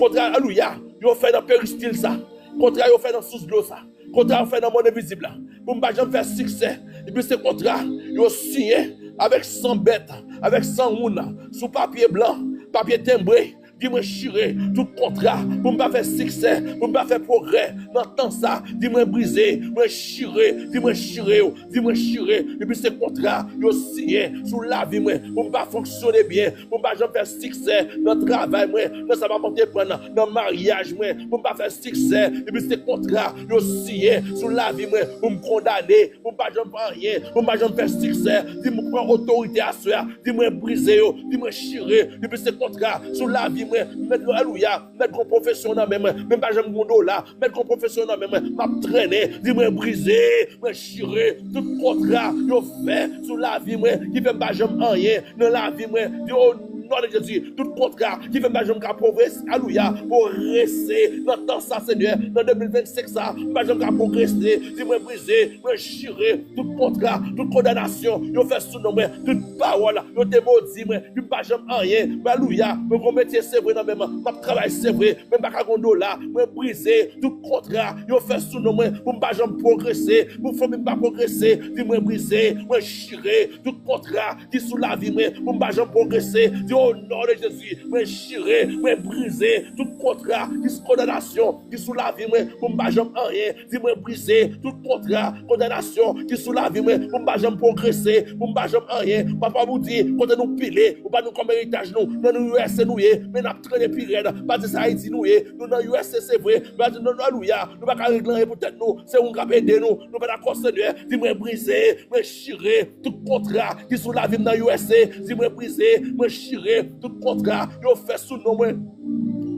Kontra, alelouya. Yo fè nan peristil sa. Kontra yo fè nan sous dlo sa. Kontra yo fè nan monn envizib la. Pou m pa janm fè siksè. Epi se kontra yo siyen avèk san bèt, avèk san moun, sou papye blan, papye tenbre. Di mwen chire tout kontra pou m pa fè siksè, pou m pa fè pwogrè nan tan sa. Di mwen brize, mwen chire, di mwen chire yo, di mwen chire. Epi se kontra yo siyen sou lavi mwen pou m pa fonksyone byen, pou m pa janm fè siksè nan travay mwen, nan sa m ap antreprann, nan maryaj mwen, pou m pa fè siksè. Epi se kontra yo siyen sou lavi mwen pou m kondane, pou m pa janm fè anyen, pou m pa janm fè siksè. Di mwen pran otorite aswè a, di mwen brize yo, di mwen chire. Epi se kontra sou lavi mwen. Mèt, alelouya, mèt gon pwofesyon nan men mwen, men m pa janm gon dola. Mèt gon pwofesyon nan men mwen, m ap trennen. Di mwen brize, mwen chire tout kontra yo fè sou lavi mwen ki fè m pa janm anyen nan lavi mwen. Di o non de Jezi, tout kontra ki fè m pa janm ka pwogrese, alelouya, pwogrese nan tan sa, Senyè, nan de mil vennsenk sa, m pa janm ka pwogrese. Di mwen brize, mwen chire tout kontra, tout kondanasyon yo fè sou non mwen, tout pawòl yo te modi mwen, pou m pa janm anyen. Alelouya, mwen gon metye se vre nan men mwen, m ap travay se vre, men m pa ka gon dola. Mwen brize tout kontra yo fè sou non mwen pou m pa janm pwogrese, pou fanmi m pa pwogrese. Di mwen brize, mwen chire tout kontra ki sou lavi mwen pou m pa janm pwogrese. Di o non de Jezi, mwen chire, mwen brize tout kontra ki sou kondanasyon ki sou lavi mwen pou m pa janm anyen. Di mwen brize tout kontra kondanasyon ki sou lavi mwen pou m pa janm pwogrese, pou m pa janm anyen. Papa, ou di kote nou pile, ou ba nou kòm eritaj nou, nan nou U S A nou ye, men n ap trennen pi rèd. Pa di se Ayiti nou ye, nou nan U S A se vre, men nou, alelouya, nou pa ka regle anyen pou tèt nou, se ou k ap ede nou, nou pa dakò, Senyè. Di mwen brize, mwen chire tout kontra ki sou lavi m nan U S A. Di mwen brize, mwen chire tout kontra yo fè sou non mwen.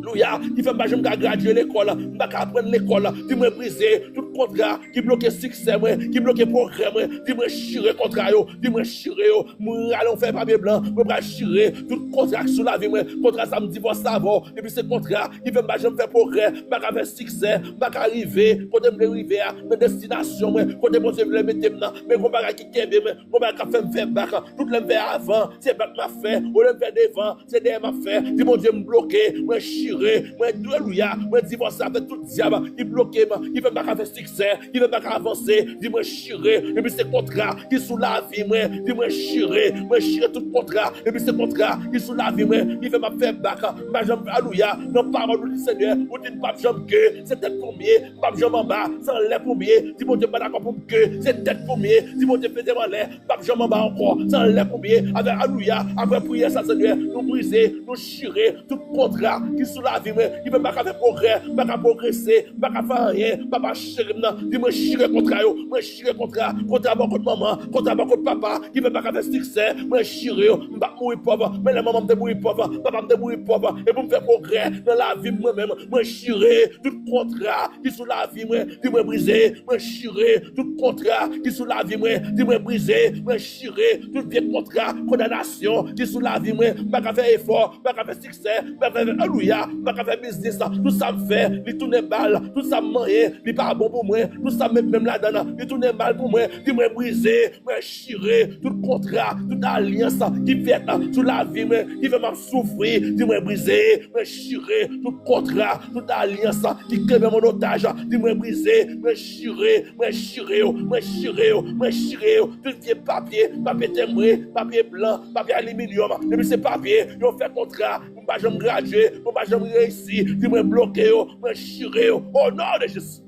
Alelouya, ki fè m pa janm ka gradye lekòl, m pa ka aprann lekòl. Di mwen brize tout kontra ki bloke siksè mwen, ki bloke pwogrè mwen. Di mwen chire kontra yo, di mwen chire yo. Mwen rale yon fèy papye blan, mwen pral chire tout kontra ki sou lavi mwen. Kontra sa m divòse avè w, epi se kontra ki fè m pa janm fè pwogrè, m pa ka fè siksè, m pa ka rive kote m vle rive a, nan destinasyon mwen, kote Bondye vle mete m nan. Men gon bagay ki kenbe mwen, gon bagay k ap fè m fè bak. Tout lè m fè avan, se bak m ap fè. Olye m fè devan, se dèyè m ap fè. Di Bondye m bloke, mwen chire, mwen, alelouya, mwen divòse avèk tout dyab ki bloke m, ki fè m pa ka fè siksè, ki fè m pa ka avanse. Di mwen chire, epi se kontra ki sou lavi mwen. Di mwen chire, mwen chire tout kontra, epi se kontra ki sou lavi mwen, ki fè m ap fè bak. M pa janm, alelouya, nan pawòl ou di Senyè, ou di m p ap janm ke, se tèt pou m ye, m p ap janm anba, se anlè pou m ye. Di Bondye m pa dakò pou m ke, se tèt pou m ye. Di Bondye mete m anlè, m p ap janm anba ankò. Se anlè pou m ye. Avèk, alelouya, apre priyè sa, Senyè, nou brize, nou chire tout kontra ki sou lavi mwen, ki fè m pa ka fè pwogrè, m pa ka pwogrese, m pa ka fè anyen. Papa cheri m nan, di mwen chire kontra yo, mwen chire kontra, kontra bò kot manman, kontra bò kot papa, ki fè m pa ka fè siksè, mwen chire yo. M p ap mouri pòv, men lè manman m te mouri pòv, papa m te mouri pòv, e pou m fè pwogrè nan lavi m mwen menm, mwen chire tout kontra ki sou lavi mwen, di mwen brize, mwen chire tout kontra ki sou lavi mwen, di mwen brize, mwen chire tout vye kontra kondanasyon ki sou lavi mwen. M pa ka fè efò, m pa ka fè siksè, m pa ka fè, alelouya, m pa ka fè biznis. Tout sa m fè, li tounen bal. Tout sa m manyen, li pa bon pou mwen. Tout sa m met men m ladan l, li tounen mal pou mwen. Di mwen brize, mwen chire tout kontra, tout alyans ki fèt sou lavi mwen, ki fè m ap soufri. Di mwen brize, mwen chire tout kontra, tout alyans ki kenbe m an otaj. Di mwen brize, mwen chire, mwen chire yo, mwen chire yo, mwen chire yo. Tout vye papye, papye tenbre, papye blan, papye aliminyòm, depi se papye, yo fè kontra pou m pa janm gradye, pou m pa janm reyisi. Di mwen bloke yo, mwen chire yo. O non de Jezi.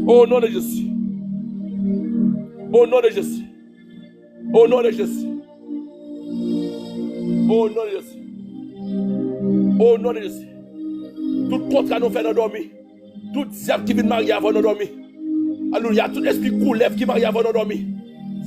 O non de Jezi. O non de Jezi. O non de Jezi. O non de Jezi. O non de Jezi. Tout kontra nou fè nan dòmi. Tout dyab ki vin marye avè w nan dòmi. Alelouya. Tout espri koulèv ki marye avè w nan dòmi.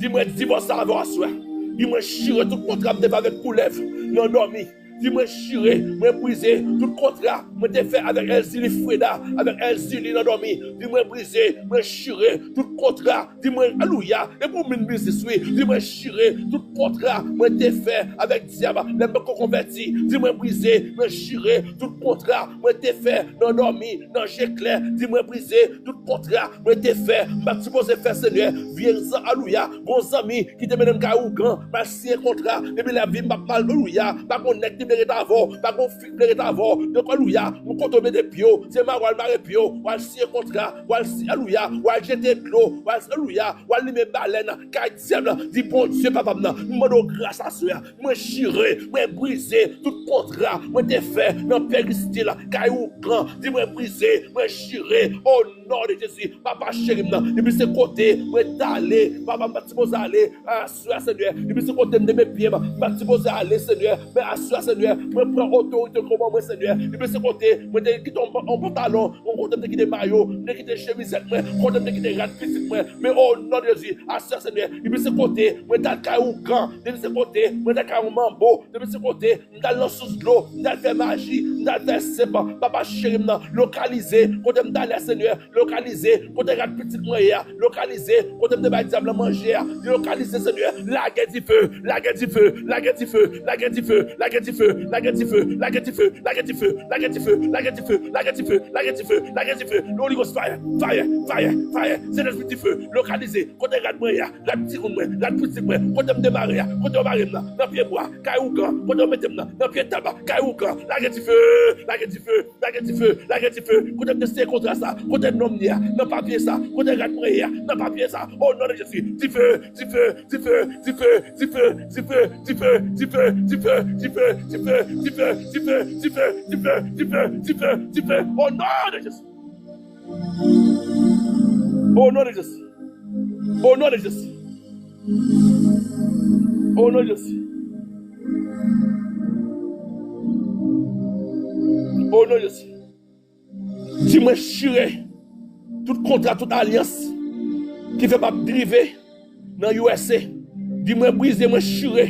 Di mwen divòse avè w aswè. Di mwen chire tout kontra m te fè avèk koulèv nan dòmi. Di mwen chire, mwen brize tout kontra mwen te fè avèk Èlzili Freda, avèk Èlzili nan dòmi. Di mwen brize, mwen chire tout kontra. Di mwen, alelouya, e pou moun biznis, wi. Di mwen chire tout kontra mwen te fè avèk dyab lè m poko konvèti. Di mwen brize, mwen chire tout kontra mwen te fè nan dòmi, nan je klè. Di mwen brize tout kontra mwen te fè, m pa t sipoze fè, Senyè. Vye zan, alelouya, bon zanmi ki te mennen m kay ougan, m al siyen kontra, depi lavi m p ap mal, alelouya, pa gon nèg ki vle ret avè w, pa gon fi ki vle ret avè w. Donk, alelouya, ou kote w mete pye w, se mare w al mare pye w, w al siyen kontra, w al si, alelouya, w al jete dlo, w al, alelouya, w al limen balèn, kay dyab la, di Bondye papa m nan, m mande w gras aswè a, mwen chire, mwen brize tout kontra mwen te fè nan peristil, kay ougan, di mwen brize, mwen chire, o non de Jezi, papa cheri m nan, depi se kote mwen t ale, papa m pa t sipoze ale, aswè a, Senyè, depi se kote m te met pye m, m pa t sipoze ale, Senyè, men aswè a, Senyè, mwen pran otorite kòman mwen, Senyè, depi se kote mwen te kite yon, yon pantalon, yon kote m te kite mayo, m te kite chemizèt mwen, kote m te kite rad pitit mwen, men o non de Jezi, aswè a, Senyè, depi se kote mwen t al kay ougan, depi se kote mwen t al kay yon manbo, depi se kote m t al nan sous dlo, m t al fè maji, m t al fè senp, papa cheri m nan, lokalize kote m t ale a, Senyè, lokalize kote rad pitit mwen ye a, lokalize kote m te bay dyab la manje a, lokalize, Senyè, lage dife, lage dife, lage dife, lage dife, lage dife, lage dife, lage dife, lage dife, lage dife, lage dife, lage dife, lage dife, lage dife, lage dife, Holy Ghost fire, fire, fire, fire, Sentespri dife, lokalize kote rad mwen ye a, rad timoun mwen, rad pitit mwen, kote m te mare a, kote yo mare m nan, nan pye bwa, kay ougan, kote yo mete m nan, nan pye tab, kay ougan, lage dife, lage dife, lage dife, lage dife, kote m te siyen kontra sa, kote nonm ye a, nan papye sa, kote rad mwen ye a, nan papye sa, o non de Jezi, dife, dife, dife, o non de Jezi. O non de Jezi. O non de Jezi. O non de Jezi. O non de Jezi. Di mwen chire tout kontra, tout alyans ki fè m ap drive nan U S A. Di mwen brize, mwen chire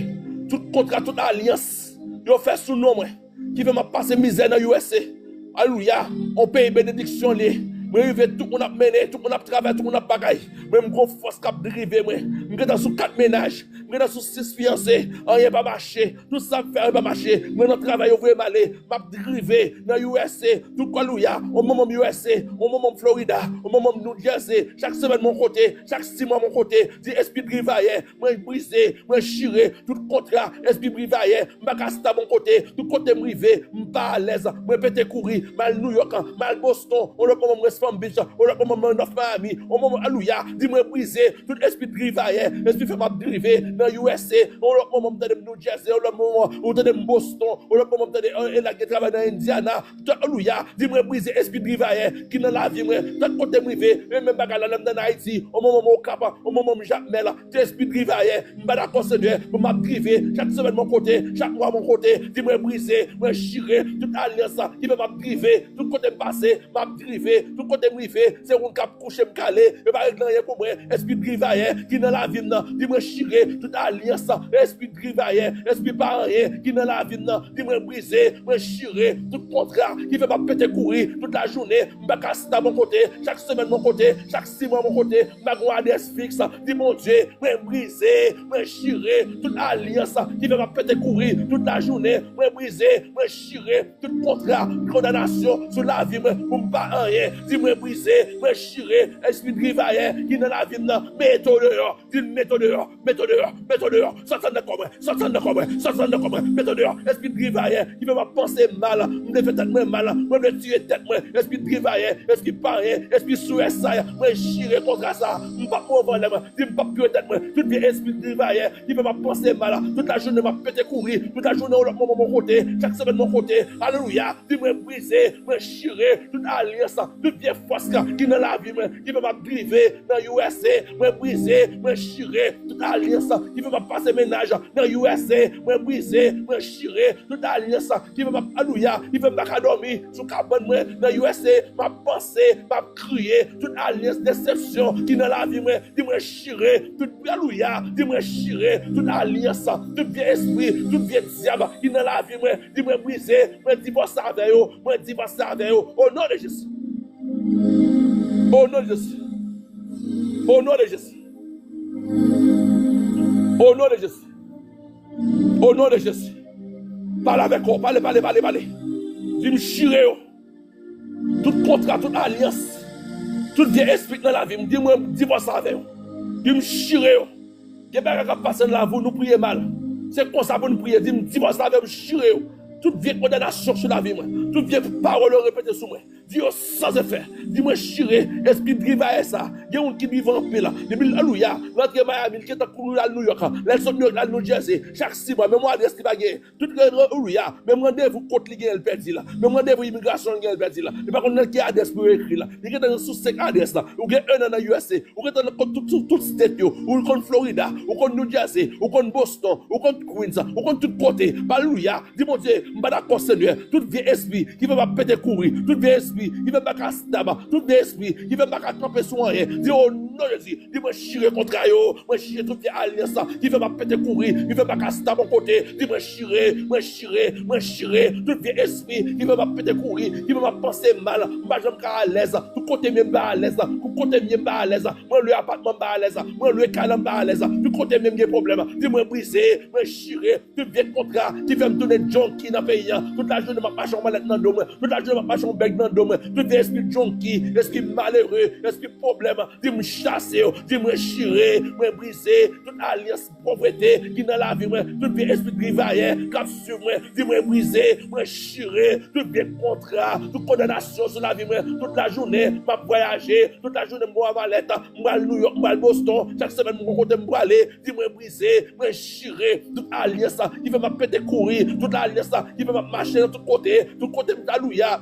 tout kontra, tout alyans yo fè sou non mwen, ki fè m ap pase mizè nan U S A. Alelouya, yon peyi benediksyon li ye. Mwen rive, tout moun ap mennen, tout moun ap travay, tout moun ap bagay. Mwen, m gon fòs k ap drive mwen. M gentan sou kat mennaj, m gentan sou sis fiyanse, anyen pa mache. Tout sa m fè, anyen pa mache. Mwen nan travay, yo voye m ale. M ap drive nan U S A. Tout, alelouya. On manman m U S A, on manman m Florida, on manman m New Jersey. Chak semèn, m on kote. Chak sis mwa, m on kote. Di espri drivayè, mwen brize, mwen chire tout kontra, espri brivayè, m pa ka stab on kote, tout kote m rive, m pa alèz, mwen pete kouri, m al New York, m al Boston, on lòt moman m West Palm Beach, on lòt moman m North Miami, on moman, alelouya, di mwen brize, tout espri drivayè, espri fè m ap drive nan U S A, on lòt moman m tande m New Jersey, on lòt moman ou tande m Boston, on lòt moman m tande, e, e la gen travay nan Indiana, Alelouya. Di mwen brize espri drivayè ki nan lavi mwen. Tout kote m rive, e menm bagay la, lè m nan Ayiti, on moman m Okap, on moman m Jakmèl, tout espri drivayè, m pa dakò, Senyè, pou m ap drive, chak semèn m on kote, chak mwa m on kote, di mwen brize, mwen chire, tout alyans ki fè m ap drive, tout kote m pase, m ap drive, tout kote m rive, se moun k ap kouche m kale, yo pa regle anyen pou mwen, espri drivayè ki nan lavi m nan, di mwen chire, tout alyans, espri drivayè, espri pa anyen ki nan lavi m nan, di mwen brize, mwen chire, tout kontra ki fè m ap pete kouri tout lajounen, m pa ka stab on kote, chak semèn m on kote, chak sis mwa m on kote, m pa gon adrès fiks, di Bondye, mwen brize, mwen chire, tout alyans ki fè m ap pete kouri tout lajounen, mwen brize, mwen chire, tout kontra, kondanasyon sou lavi mwen, pou m pa anyen, di mwen brize, mwen chire, espri drivayè ki nan lavi m nan, mete w deyò, di l mete w deyò, mete w deyò, mete w deyò, sòti anndan kò mwen, sòti anndan kò mwen, sòti anndan kò mwen, mete w deyò, espri drivayè ki fè m ap panse mal, m vle fè tèt mwen mal, mwen vle tiye tèt mwen, espri drivayè, espri pa anyen, espri sou S I, mwen chire kontra sa, m p ap mouri anlè mwen, di m p ap touye tèt mwen, tout vye espri drivayè ki fè m ap panse mal, tout lajounen m ap pete kouri, tout lajounen yon lòt moman m on kote, chak semèn m on kote, alelouya, di mwen brize, mwen chire, tout alyans, tout vye fòs ki nan lavi mwen, ki fè m ap drive nan U S A, mwen brize, mwen chire, tout alyans, ki fè m ap pase mennaj nan U S A, mwen brize, mwen chire, tout alyans, ki fè m ap, alelouya, ki fè m pa ka dòmi sou kabann mwen nan U S A, m ap panse, m ap kriye, tout alyans desepsyon ki nan lavi mwen, di mwen chire, tout, alelouya, di mwen chire, tout alyans, tout vye espri, tout vye dyab ki nan lavi mwen, di mwen brize, mwen divòse avè yo, mwen divòse avè yo, o non de Jezi. O non de Jezi. O non de Jezi. O non de Jezi. O non de Jezi. Pale avèk kò, pale, pale, pale, pale. Di m chire yo. Tout kontra, tout alyans, tout vye espri nan lavi m, di mwen divòse avè yo. Di m chire yo. Gen bagay k ap pase nan lavi w, nou priye mal. Se konsa pou n priye, di m divòse avè yo, m chire yo. Tout vye kondanasyon sou lavi mwen, tout vye pawòl yo repete sou mwen, di yo san efè. Di mwen chire espri drivayè sa. Gen moun ki drive anpil la. Depi l, alelouya, rantre Miami, l gentan kouri al New York. Lè l sot New York, l al New Jersey. Chak sis mwa, menm yon adrès li pa genyen. Tout, alelouya, menm randevou kot li genyen, l pèdi la. Menm randevou imigrasyon, l genyen, l pèdi la. Li pa konn nan ki adrès pou yo ekri la. Li gentan sou senk adrès la. Ou gen ennan nan U S A. Ou gentan nan tout, tout, tout state yo. Ou konn Florida. Ou konn New Jersey. Ou konn Boston. Ou konn Queens. Ou konn tout kote. Alelouya. Di Bondye, m pa dakò, Senyè. Tout vye espri ki fè m ap pete kouri. Tout vye espri ki fè m pa ka stab. Tout vye espri ki fè m pa ka kanpe sou anyen. Di o non Jezi. Di mwen chire kontra yo. Mwen chire tout vye alyans ki fè m ap pete kouri. Ki fè m pa ka stab on kote. Di mwen chire. Mwen chire. Mwen chire. Tout vye espri ki fè m ap pete kouri. Ki fè m ap panse mal. M pa janm ka alèz. Tout kote m ye m pa alèz. Tout kote m ye m pa alèz. Mwen lwe apatman m pa alèz. Mwen lwe kay la m pa alèz. Tout kote m ye m gen pwoblèm. Di mwen brize. Mwen chire. Tout vye kontra ki fè m tounen junkie nan peyi a. Tout lajounen m ap mache yon malèt nan do mwen. Tout lajounen m ap mache yon bèg nan do mwen. Tout vye espri junkie, espri malere, espri pwoblèm, di m chase yo, di mwen chire, mwen brize. Tout alyans povrete ki nan lavi mwen, tout vye espri drivayè k ap swiv mwen, di mwen brize, mwen chire. Tout vye kontra, tout kondanasyon sou lavi mwen, tout lajounen m ap vwayaje, tout lajounen m gon malèt, m pral New York, m pral Boston, chak semèn m gon kote m prale, di mwen brize, mwen chire, tout alyans ki fè m ap pete kouri, tout alyans ki fè m ap mache nan tout kote, tout kote m, alelouya.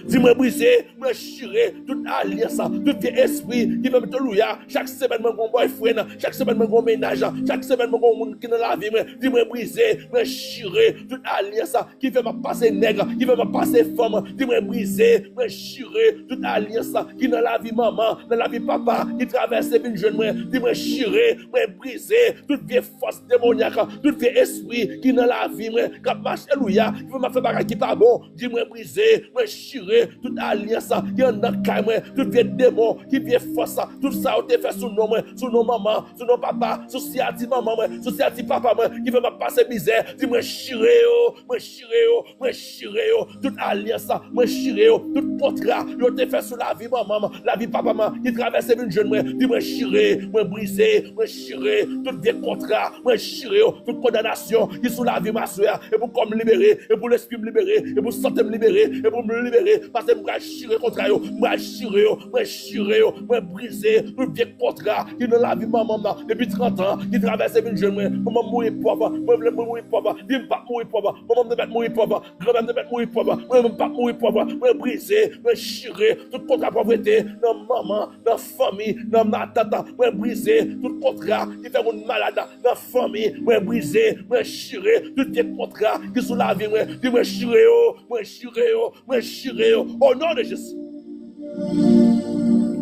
Di mwen brize, mwen chire, tout alyans, tout vye espri ki fè m, alelouya, chak semèn mwen gon boyfriend, chak semèn mwen gon mennaj, chak semèn mwen gon moun ki nan lavi mwen, di mwen brize, mwen chire, tout alyans ki fè m ap pase nèg, ki fè m ap pase fanm, di mwen brize, mwen chire, tout alyans ki nan lavi manman, nan lavi papa, ki travèse vin jwenn mwen, di mwen chire, mwen brize, tout vye fòs demonyak, tout vye espri ki nan lavi mwen, k ap mache, alelouya, ki fè m ap fè bagay ki pa bon, di mwen brize, mwen chire. chire tout alyans ki anndan kay mwen, tout vye demon, ki vye fòs, tout sa yo te fè sou non mwen, sou non manman, sou non papa, sou siyati manman mwen, sou siyati papa mwen, ki fè m ap pase mizè, di mwen chire yo, mwen chire yo, mwen chire yo, tout alyans, mwen chire yo, tout kontra yo te fè sou lavi manman m, lavi papa m, ki travèse vin jwenn mwen, di mwen chire, mwen brize, mwen chire, tout vye kontra, mwen chire yo, tout kondanasyon ki sou lavi m aswè a, e pou kò m libere, e pou lespri m libere, e pou sante m libere, e pou m libere, paske m pral chire kontra yo, m pral chire yo, mwen chire yo, mwen brize tout vye kontra ki nan lavi manman m nan depi trant an, ki travèse vin jwenn mwen. Manman m mouri pòv, mwen vle mouri pòv, di m p ap mouri pòv, manman m te mèt mouri pòv, granmè m te mèt mouri pòv, mwen menm m p ap mouri pòv, mwen brize, mwen chire tout kontra pòvrete nan manman, nan fanmi, nan matant, mwen brize tout kontra ki fè moun malad nan fanmi, mwen brize, mwen chire tout vye kontra ki sou lavi mwen, di mwen chire yo, mwen chire yo, mwen chire yo, o non de Jezi.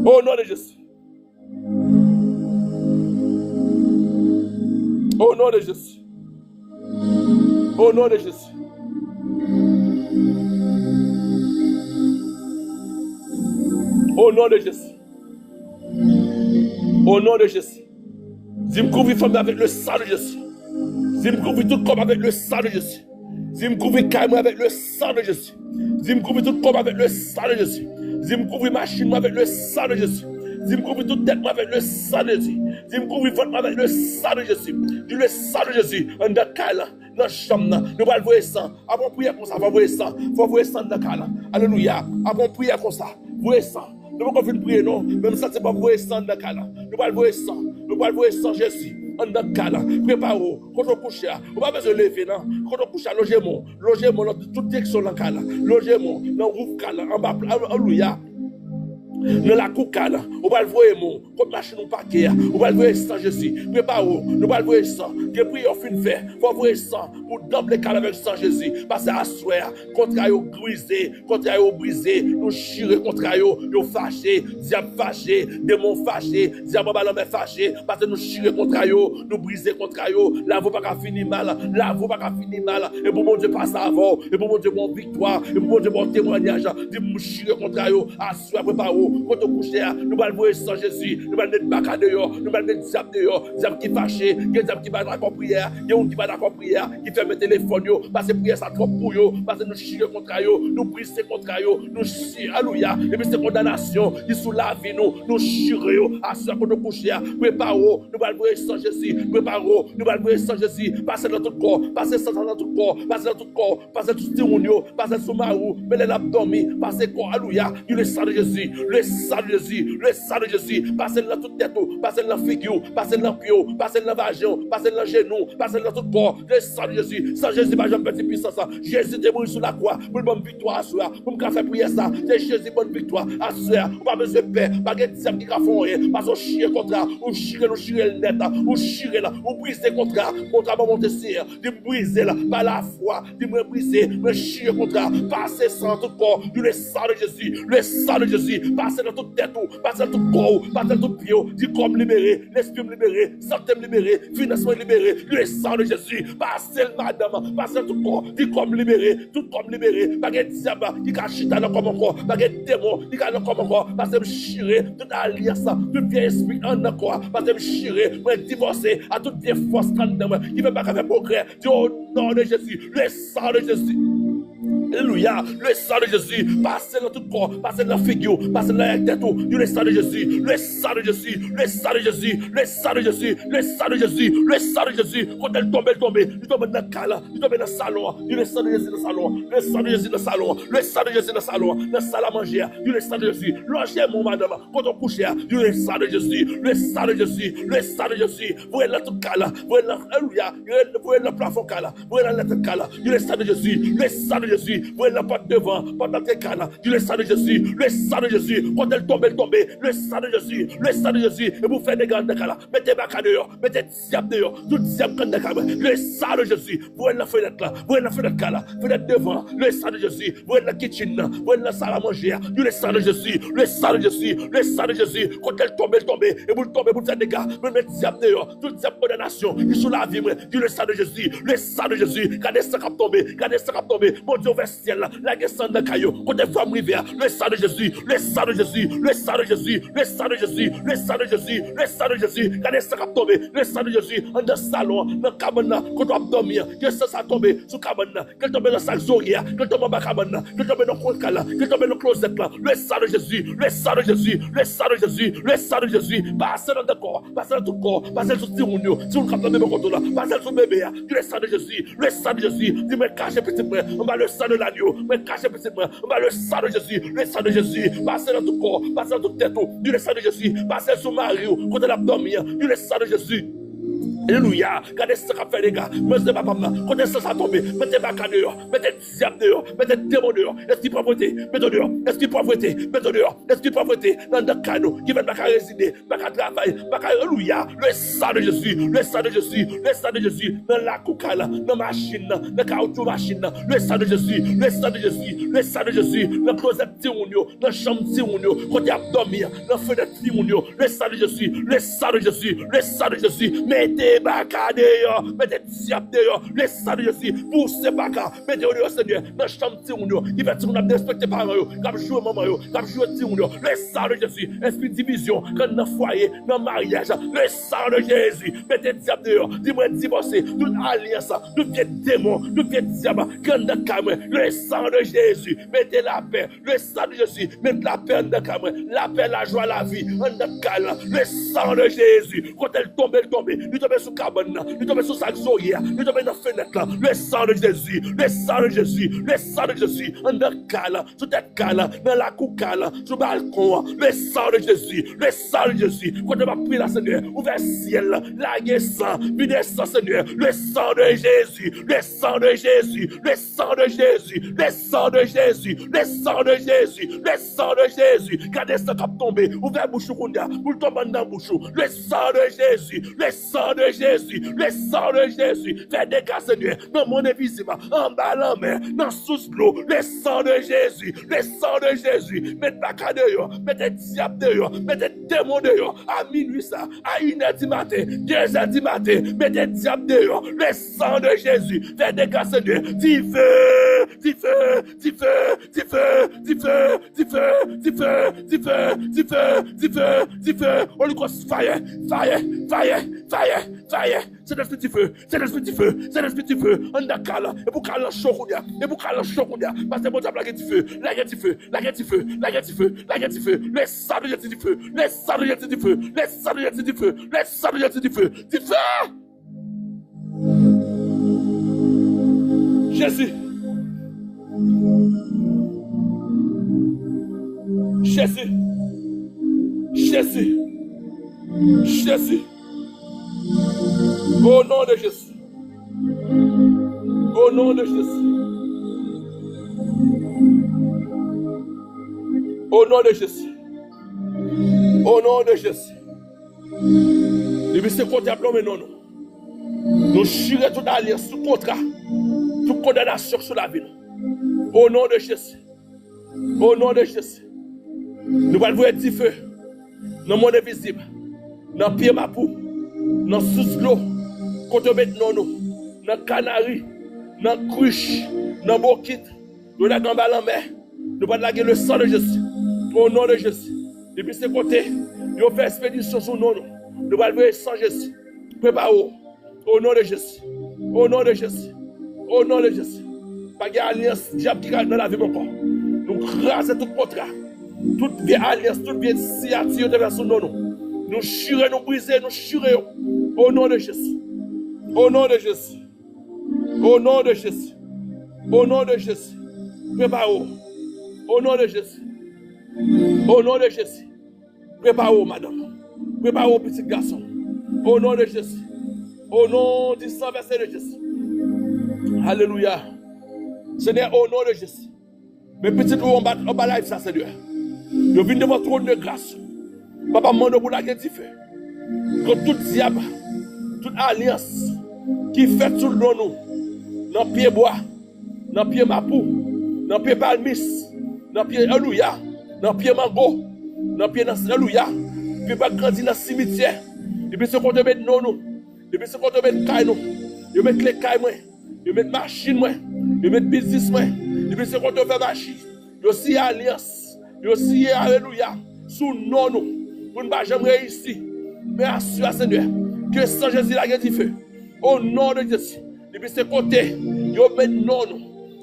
O non de Jezi. O non de Jezi. O non de Jezi. O non de Jezi. O non de Jezi. Di m kouvri fanmi avèk le san de Jezi. Di m kouvri tout kò m avèk le san de Jezi. Di m kouvri kay mwen avèk le san de Jezi. Di m kouvri tout kò m avèk le san de Jezi. Di m kouvri machin mwen avèk le san de Jezi. Di m kouvri tout tèt mwen avèk le san de Jezi. Di m kouvri vant mwen avèk le san de Jezi. Di le san de Jezi anndan kay la, nan chanm nan. Nou pral voye san. Apre yon priyè konsa, fò voye san. Fò voye san anndan kay la. Alelouya. Apre yon priyè konsa, voye san. Nou poko fin priye non, men m santi m ap voye san anndan kay la. Nou pral voye san. Nou pral voye san Jezi anndan kay la. Prepare w. Kote w kouche a, ou pa bezwen leve non. Kote w kouche a, lonje men w. Lonje men w nan tout direksyon nan kay la. Lonje men w nan wouf kay la, anba pla-, alelouya. Nan lakou kay la, ou pral voye men w. Kot machin ou pake a, ou pral voye san Jezi. Prepare w. Nou pral voye san. Gen priyè w fin fè, fò w voye san pou w danble kay la avèk san Jezi. Paske aswè a, kontra yo brize, kontra yo brize, nou chire kontra yo, yo fache, dyab fache, demon fache, dyab anba lanmè fache, paske nou chire kontra yo, nou brize kontra yo, lavi w pa ka fini mal, lavi w pa ka fini mal, e pou Bondye pase avè w, e pou Bondye ba w viktwa, e pou Bondye ba w temwanyaj, di m chire kontra yo, aswè a prepare w, kote w kouche a, nou pral voye san Jezi, nou pral met baka deyò, nou pral met dyab deyò, dyab ki fache, gen dyab ki pa dakò priyè, gen moun ki pa dakò priyè, ki fèmen telefòn yo, paske priyè sa twòp pou yo, paske nou chire kontra yo, nou brize kontra yo, nou chi-, alelouya, epi se kondanasyon ki sou lavi nou, nou chire yo, aswè kote w kouche a, prepare w, nou pral voye san Jezi, prepare w, nou pral voye san Jezi, pase nan tout kò, pase san sa nan tout kò, pase nan tout kò, pase sou timoun yo, pase sou mari w, men lè l ap dòmi, pase kò, alelouya, di le san de Jezi, le san de Jezi, le san de Jezi, pase l nan tout tèt ou, pase l nan figi w, pase l nan pye w, pase l nan vajen w, pase l nan jenou w, pase l nan tout kò w, le san de Jezi, san Jezi pa janm pèdi pwisans. Jezi te mouri sou lakwa pou l ban m viktwa aswè a, pou m ka fè priyè sa, se Jezi ban m viktwa aswè a, ou pa bezwen pè, pa gen dyab ki ka fè w anyen, paske w chire kontra, ou chire l, ou chire l nèt, ou chire l, ou brize kontra, kontra ban monte Senyè, di m brize l, pa lafwa, di mwen brize, mwen chire kontra, pase san tout kò, di le san de Jezi, le san de Jezi, pase nan tout tèt ou, pase nan tout kò w, pase nan tout pye w, di kò m libere, lespri m libere, sante m libere, finans mwen libere, le san de Jezi, pase l madanm, pase nan tout kò, di kò m libere, tout kò m libere, pa gen dyab ki ka chita nan kò m ankò, pa gen demon ki ka nan kò m ankò, pase m chire tout alyans, tout vye espri anndan kò a, pase m chire, mwen divòse a tout vye fòs anndan mwen, ki fè m pa ka fè pwogrè, di o non de Jezi, le san de Jezi. Alelouya, le san de Jezi, pase nan tout kò, pase nan figi w, pase nan tèt ou, di le san de Jezi, le san de Jezi, le san de Jezi, le san de Jezi, le san de Jezi, le san de Jezi, kote l tonbe, l tonbe, li tonbe nan kay la, li tonbe nan salon an, di le san de Jezi nan salon an, le san de Jezi nan salon an, le san de Jezi nan salon an, nan sal a manje a, di le san de Jezi, lonje men w madanm, kote w kouche a, di le san de Jezi, le san de Jezi, le san de Jezi, voye l nan tout kay la, voye l nan, alelouya, voye l nan plafon kay la, voye l nan lèt kay la, di le san de Jezi, le san de Jezi, voye l nan pòt devan, pòt antre kay la, di le san de Jezi, le san de Jezi, kote l tonbe, l tonbe, le san de Jezi, le san de Jezi, e pou fè dega anndan kay la, mete baka deyò, mete dyab deyò, tout dyab k anndan kay mwen, le san de Jezi, voye l nan fenèt la, voye l nan fenèt kay la, fenèt devan, le san de Jezi, voye l nan kitchen nan, voye l nan sal a manje a, di le san de Jezi, le san de Jezi, le san de Jezi, kote l tonbe, l tonbe, e pou l tonbe, pou l fè dega, mwen met dyab deyò, tout dyab kondanasyon, ki sou lavi mwen, di le san de Jezi, le san de Jezi, gade san k ap tonbe, gade san k ap tonbe, Bondye ouvè syèl la, lage san nan kay yo. Kote vwa m rive a, le sang de Jésus, le sang de Jésus, le sang de Jésus, le sang de Jésus, le sang de Jésus, le sang de Jésus. Gade san k ap tonbe, le sang de Jésus, anndan salon an, nan kabann nan, kote w ap dòmi an, ke san sa tonbe sou kabann nan, ke l tonbe nan sak zorye a, ke l tonbe anba kabann nan, ke l tonbe nan koka la, ke l tonbe nan klozèt la. Le sang de Jésus, le sang de Jésus, le sang de Jésus, le sang de Jésus. Pase nan anndan kò, pase nan tout kò, pase l sou timoun yo, timoun k ap nan bebe kote w la, pase l sou bebe a. Le sang de Jésus, le sang de Jésus, di mwen kache pitit mwen anba le sang de l'agneau, mwen kache pitit mwen anba le sang de Jésus, le sang de Jésus, pase nan tout kò, pase nan tout tèt ou, di le sang de Jésus, pase sou mari w, kote l ap dòmi an, di le sang de Jésus. Alelouya, gade san k ap fè dega, mwen se papa m nan, kote san sa tonbe, mete baka deyò, mete dyab deyò, mete demon deyò, espri pòvrete, mete w deyò, espri pòvrete, mete w deyò, espri pòvrete, nan anndan kay nou, ki fè n pa ka rezide, pa ka travay, pa ka, alelouya. Le sang de Jésus, le sang de Jésus, le sang de Jésus, nan lakou kay la, nan machin nan, nan kawoutchou machin nan, le sang de Jésus, le sang de Jésus, le sang de Jésus, nan klozèt timoun yo, nan chanm timoun yo, kote y ap dòmi an, nan fenèt timoun yo, le sang de Jésus, le sang de Jésus, le sang de Jésus, mete baka deyò, mete dyab deyò, le sang de Jésus, pouse baka, mete yo deyò, Senyè, nan chanm timoun yo, ki fè timoun ap derespekte paran yo, k ap joure manman yo, k ap joure timoun yo. Le sang de Jésus, espri divizyon, k anndan fwaye, nan maryaj, le sang de Jésus, mete dyab deyò, di mwen divòse, tout alyans, tout vye demon, tout vye dyab, k anndan kay mwen, le sang de Jésus, mete lapè, le sang de Jésus, mete lapè anndan kay mwen, lapè, lajwa, lavi, anndan kay la, le sang de Jésus, kote l tonbe, l tonbe, li tonbe sou kabann nan, li tonbe sou sak zorye a, li tonbe nan fenèt la. Le sang de Jésus, le sang de Jésus, le sang de Jésus, anndan kay la, sou tèt kay la, nan lakou kay la, sou balkon an. Le sang de Jésus, le sang de Jésus, kote m ap priye la, Senyè, ouvè syèl la, lage san, vide san, Senyè. Le sang de Jésus, le sang de Jésus, le sang de Jésus, le sang de Jésus, le sang de Jésus, le sang de Jésus. Gade san k ap tonbe, ouvè bouch ou kounye a, pou l tonbe anndan bouch ou. Le sang de Jésus, le sang de Jésus, le sang de Jésus, fè dega, Senyè, nan mond envizib, anba lanmè, nan sous dlo, le sang de Jésus, le sang de Jésus, met baka deyò, mete dyab deyò, mete demon deyò, a minui sa, a inè di maten, dezè di maten, mete dyab deyò, le sang de Jésus, fè dega, Senyè, dife, dife, dife, dife, dife, dife, dife, dife, dife, dife, dife, Holy Ghost fire, fire, fire, fire, fire, fire. Sentespri dife, Sentespri dife, Sentespri dife, anndan kay la, e pou kay la cho kounye a, e pou kay la cho kounye a, paske Bondye ap lage dife, lage dife, lage dife, lage dife, lage dife, le sang de Jésus dife, le sang de Jésus dife, le sang de Jésus dife, le sang de Jésus dife, dife! Jezi. Jezi. Jezi. Jezi. O non de Jezi. O non de Jezi. O non de Jezi. O non de Jezi. Depi se kote y ap nonmen non nou, nou chire tout alyans, tout kontra, tout kondanasyon sou lavi nou. O non de Jezi. O non de Jezi. Nou pral voye dife nan mond envizib, nan pye mapou, nan sous dlo, kote yo met non nou, nan kanari, nan krich, nan bokit, yo lage anba lanmè. Nou pral lage le sang de Jésus. O non de Jezi. Depi se kote yo fè ekspedisyon sou non nou, nou pral voye san Jezi. Prepare w. O non de Jezi. O non de Jezi. O non de Jezi. Pa gen alyans dyab ki ka nan lavi m ankò. Nou kraze tout kontra, tout vye alyans, tout vye siyati yo te fè sou non nou. Nou chire, nou brize, nou chire yo. O non de Jezi. O non de Jezi. O non de Jezi. O non de Jezi. Prepare w. O non de Jezi. O non de Jezi. Prepare w, madanm. Prepare w, pitit gason. O non de Jezi. O non di san vèse de Jezi. Alelouya. Senyè, o non de Jezi. Men pitit ou anba, anba live sa, Senyè. Yo vin devan twòn de gras ou. Papa, m mande w pou lage dife kont tout dyab, tout alyans ki fèt sou non nou, nan pye bwa, nan pye mapou, nan pye palmis, nan pye, alelouya, nan pye mango, nan pye nan, alelouya, pye bwa grandi nan simityè. Depi se kote yo met non nou, depi se kote yo met kay nou, yo met kle kay mwen, yo met machin mwen, yo met biznis mwen, Depi se kote yo fè maji, yo siye alyans, yo siye, alelouya, sou non nou, pou n pa janm reyisi. Men aswè a, Senyè, ke san Jezi lage dife. O non de Jezi. Depi se kote yo met non nou,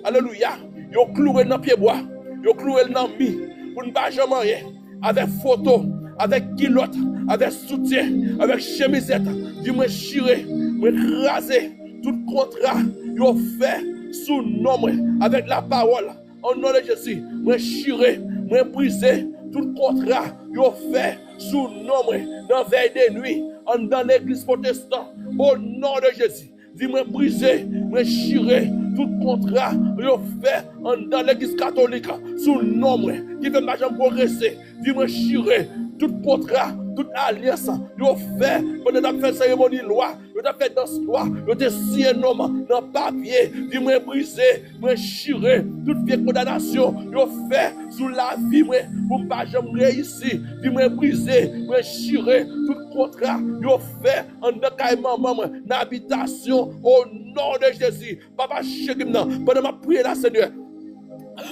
alelouya, yo klouwe l nan pyebwa, yo klouwe l nan mi, pou n pa janm anyen, avèk foto, avèk kilòt, avèk soutyen, avèk chemizèt, di mwen chire, mwen kraze tout kontra yo fè sou non mwen, avèk lapawòl. O non de Jezi, mwen chire, mwen brize tout kontra yo fè sou non mwen nan vèy de nwi, anndan legliz pwotestan. O non de Jezi, di mwen brize, mwen chire tout kontra yo fè anndan legliz katolik sou non mwen, ki fè m pa janm pwogrese. Di mwen chire tout kontra, tout alyans yo fè pandan n ap fè seremoni lwa, yo t ap fè dans lwa, yo te siyen non m nan papye. Di mwen brize, mwen chire tout vye kondanasyon yo fè sou lavi mwen pou m pa janm reyisi. Di mwen brize, mwen chire tout kontra yo fè anndan kay manman mwen, nan abitasyon, o non de Jezi. Papa cheri m nan, pandan m ap priye la, Senyè,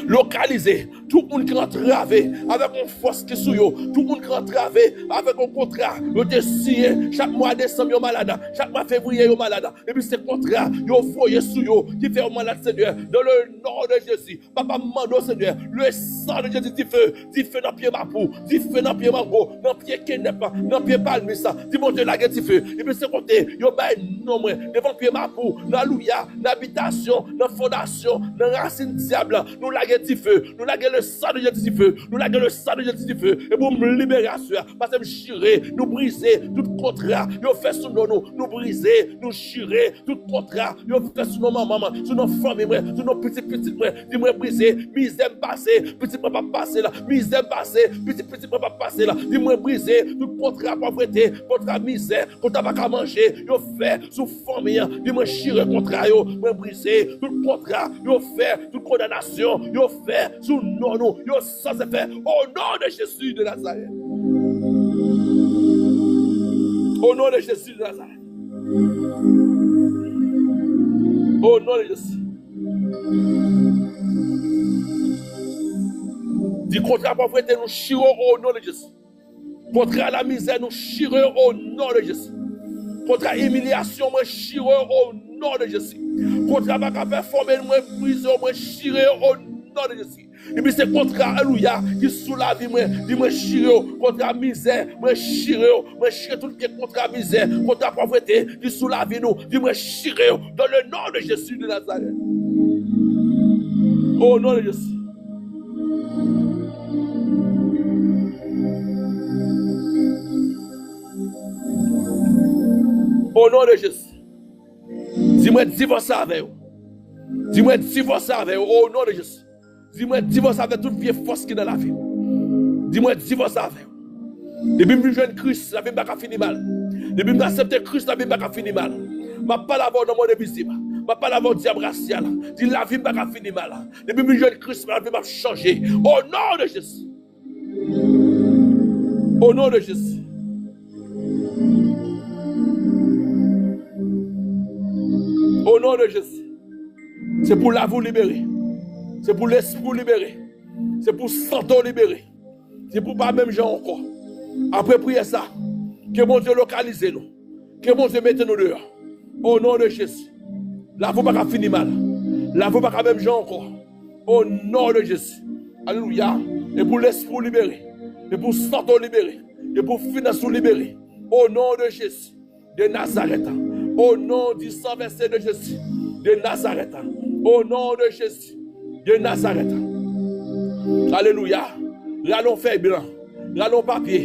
lokalize tout moun ki antrave avèk yon fòs ki sou yo, tout moun ki antrave avèk yon kontra yo te siyen, chak mwa desanm yo malad, chak mwa fevriye yo malad, epi se kontra yo voye sou yo ki fè yo malad, Senyè, dans le nom de Jésus. Papa, m mande w, Senyè, le sang de Jésus, dife, dife nan pye mapou, dife nan pye mango, nan pye kenèp, nan pye palmis, di Bondye lage dife. Epi se kote yo bay non mwen, devan pye mapou, nan louya, nan abitasyon, nan fondasyon, nan rasin dyab la, nou lage dife, nou lage le sang de Jésus dife, nou lage le sang de Jésus dife, e pou m libere aswè a, paske m chire, nou brize tout kontra yo fè sou non nou, nou brize, nou chire tout kontra yo fè sou non manman mwen, sou non fanmi mwen, sou non pitit pitit mwen, di mwen brize, mizè m pase, pitit mwen p ap pase la, mizè m pase, pitit pitit mwen p ap pase la, di mwen brize tout kontra pòvrete, kontra mizè, kontra pa ka manje, yo fè sou fanmi an, di mwen chire kontra yo, mwen brize tout kontra yo fè, tout kondanasyon yo fè sou non nou, yo sanse fè, o non de Jezi de Nazarèt. O non de Jezi de Nazarèt. O non de Jezi. Di kontra pòvrete nou chire o non de Jezi. Kontra lamizè nou chire o non de Jezi. Kontra imilyasyon mwen chire o non de Jezi. Kontra pa ka pèfòme mwen brize mwen chire o non de Jezi. Epi se kontra, alelouya, ki sou lavi mwen, di mwen chire yo, kontra mizè, mwen chire yo, mwen chire tout vye kontra mizè, kontra pòvrete ki sou lavi nou, di mwen chire yo, dans le nom de Jésus de Nazareth. O non de Jezi. O non de Jezi. Di mwen divòse avè yo. Di mwen divòse avè yo, o non de Jezi. Di mwen divòse avè tout vye fòs ki nan lavi m. Di mwen divòse avè yo. Depi m vin jwenn Kris, lavi m pa ka fini mal. Depi m aksepte Kris, lavi m pa ka fini mal. M ap pale avè w nan mond envizib. M ap pale avè w dyab rasyal. Di lavi m pa ka fini mal. Depi m vin jwenn Kris, lavi m ap chanje. O non de Jezi. O non de Jezi. O non de Jezi. Se pou lavi w libere. Se pou lespri w libere. Se pou sante w libere. Se pou pa menm jan ankò. Apre priyè sa, ke Bondye lokalize nou. Ke Bondye mete nou deyò. O non de Jezi. Lavi w pa ka fini mal. Lavi w pa ka menm jan ankò. O non de Jezi. Alelouya. E pou lespri w libere. E pou sante w libere. E pou finans ou libere. O non de Jezi de Nazarèt. O non du sang versé de Jésus de Nazareth. O non de Jezi de Nazarèt. Alelouya. Rale yon fèy blan. Rale yon papye.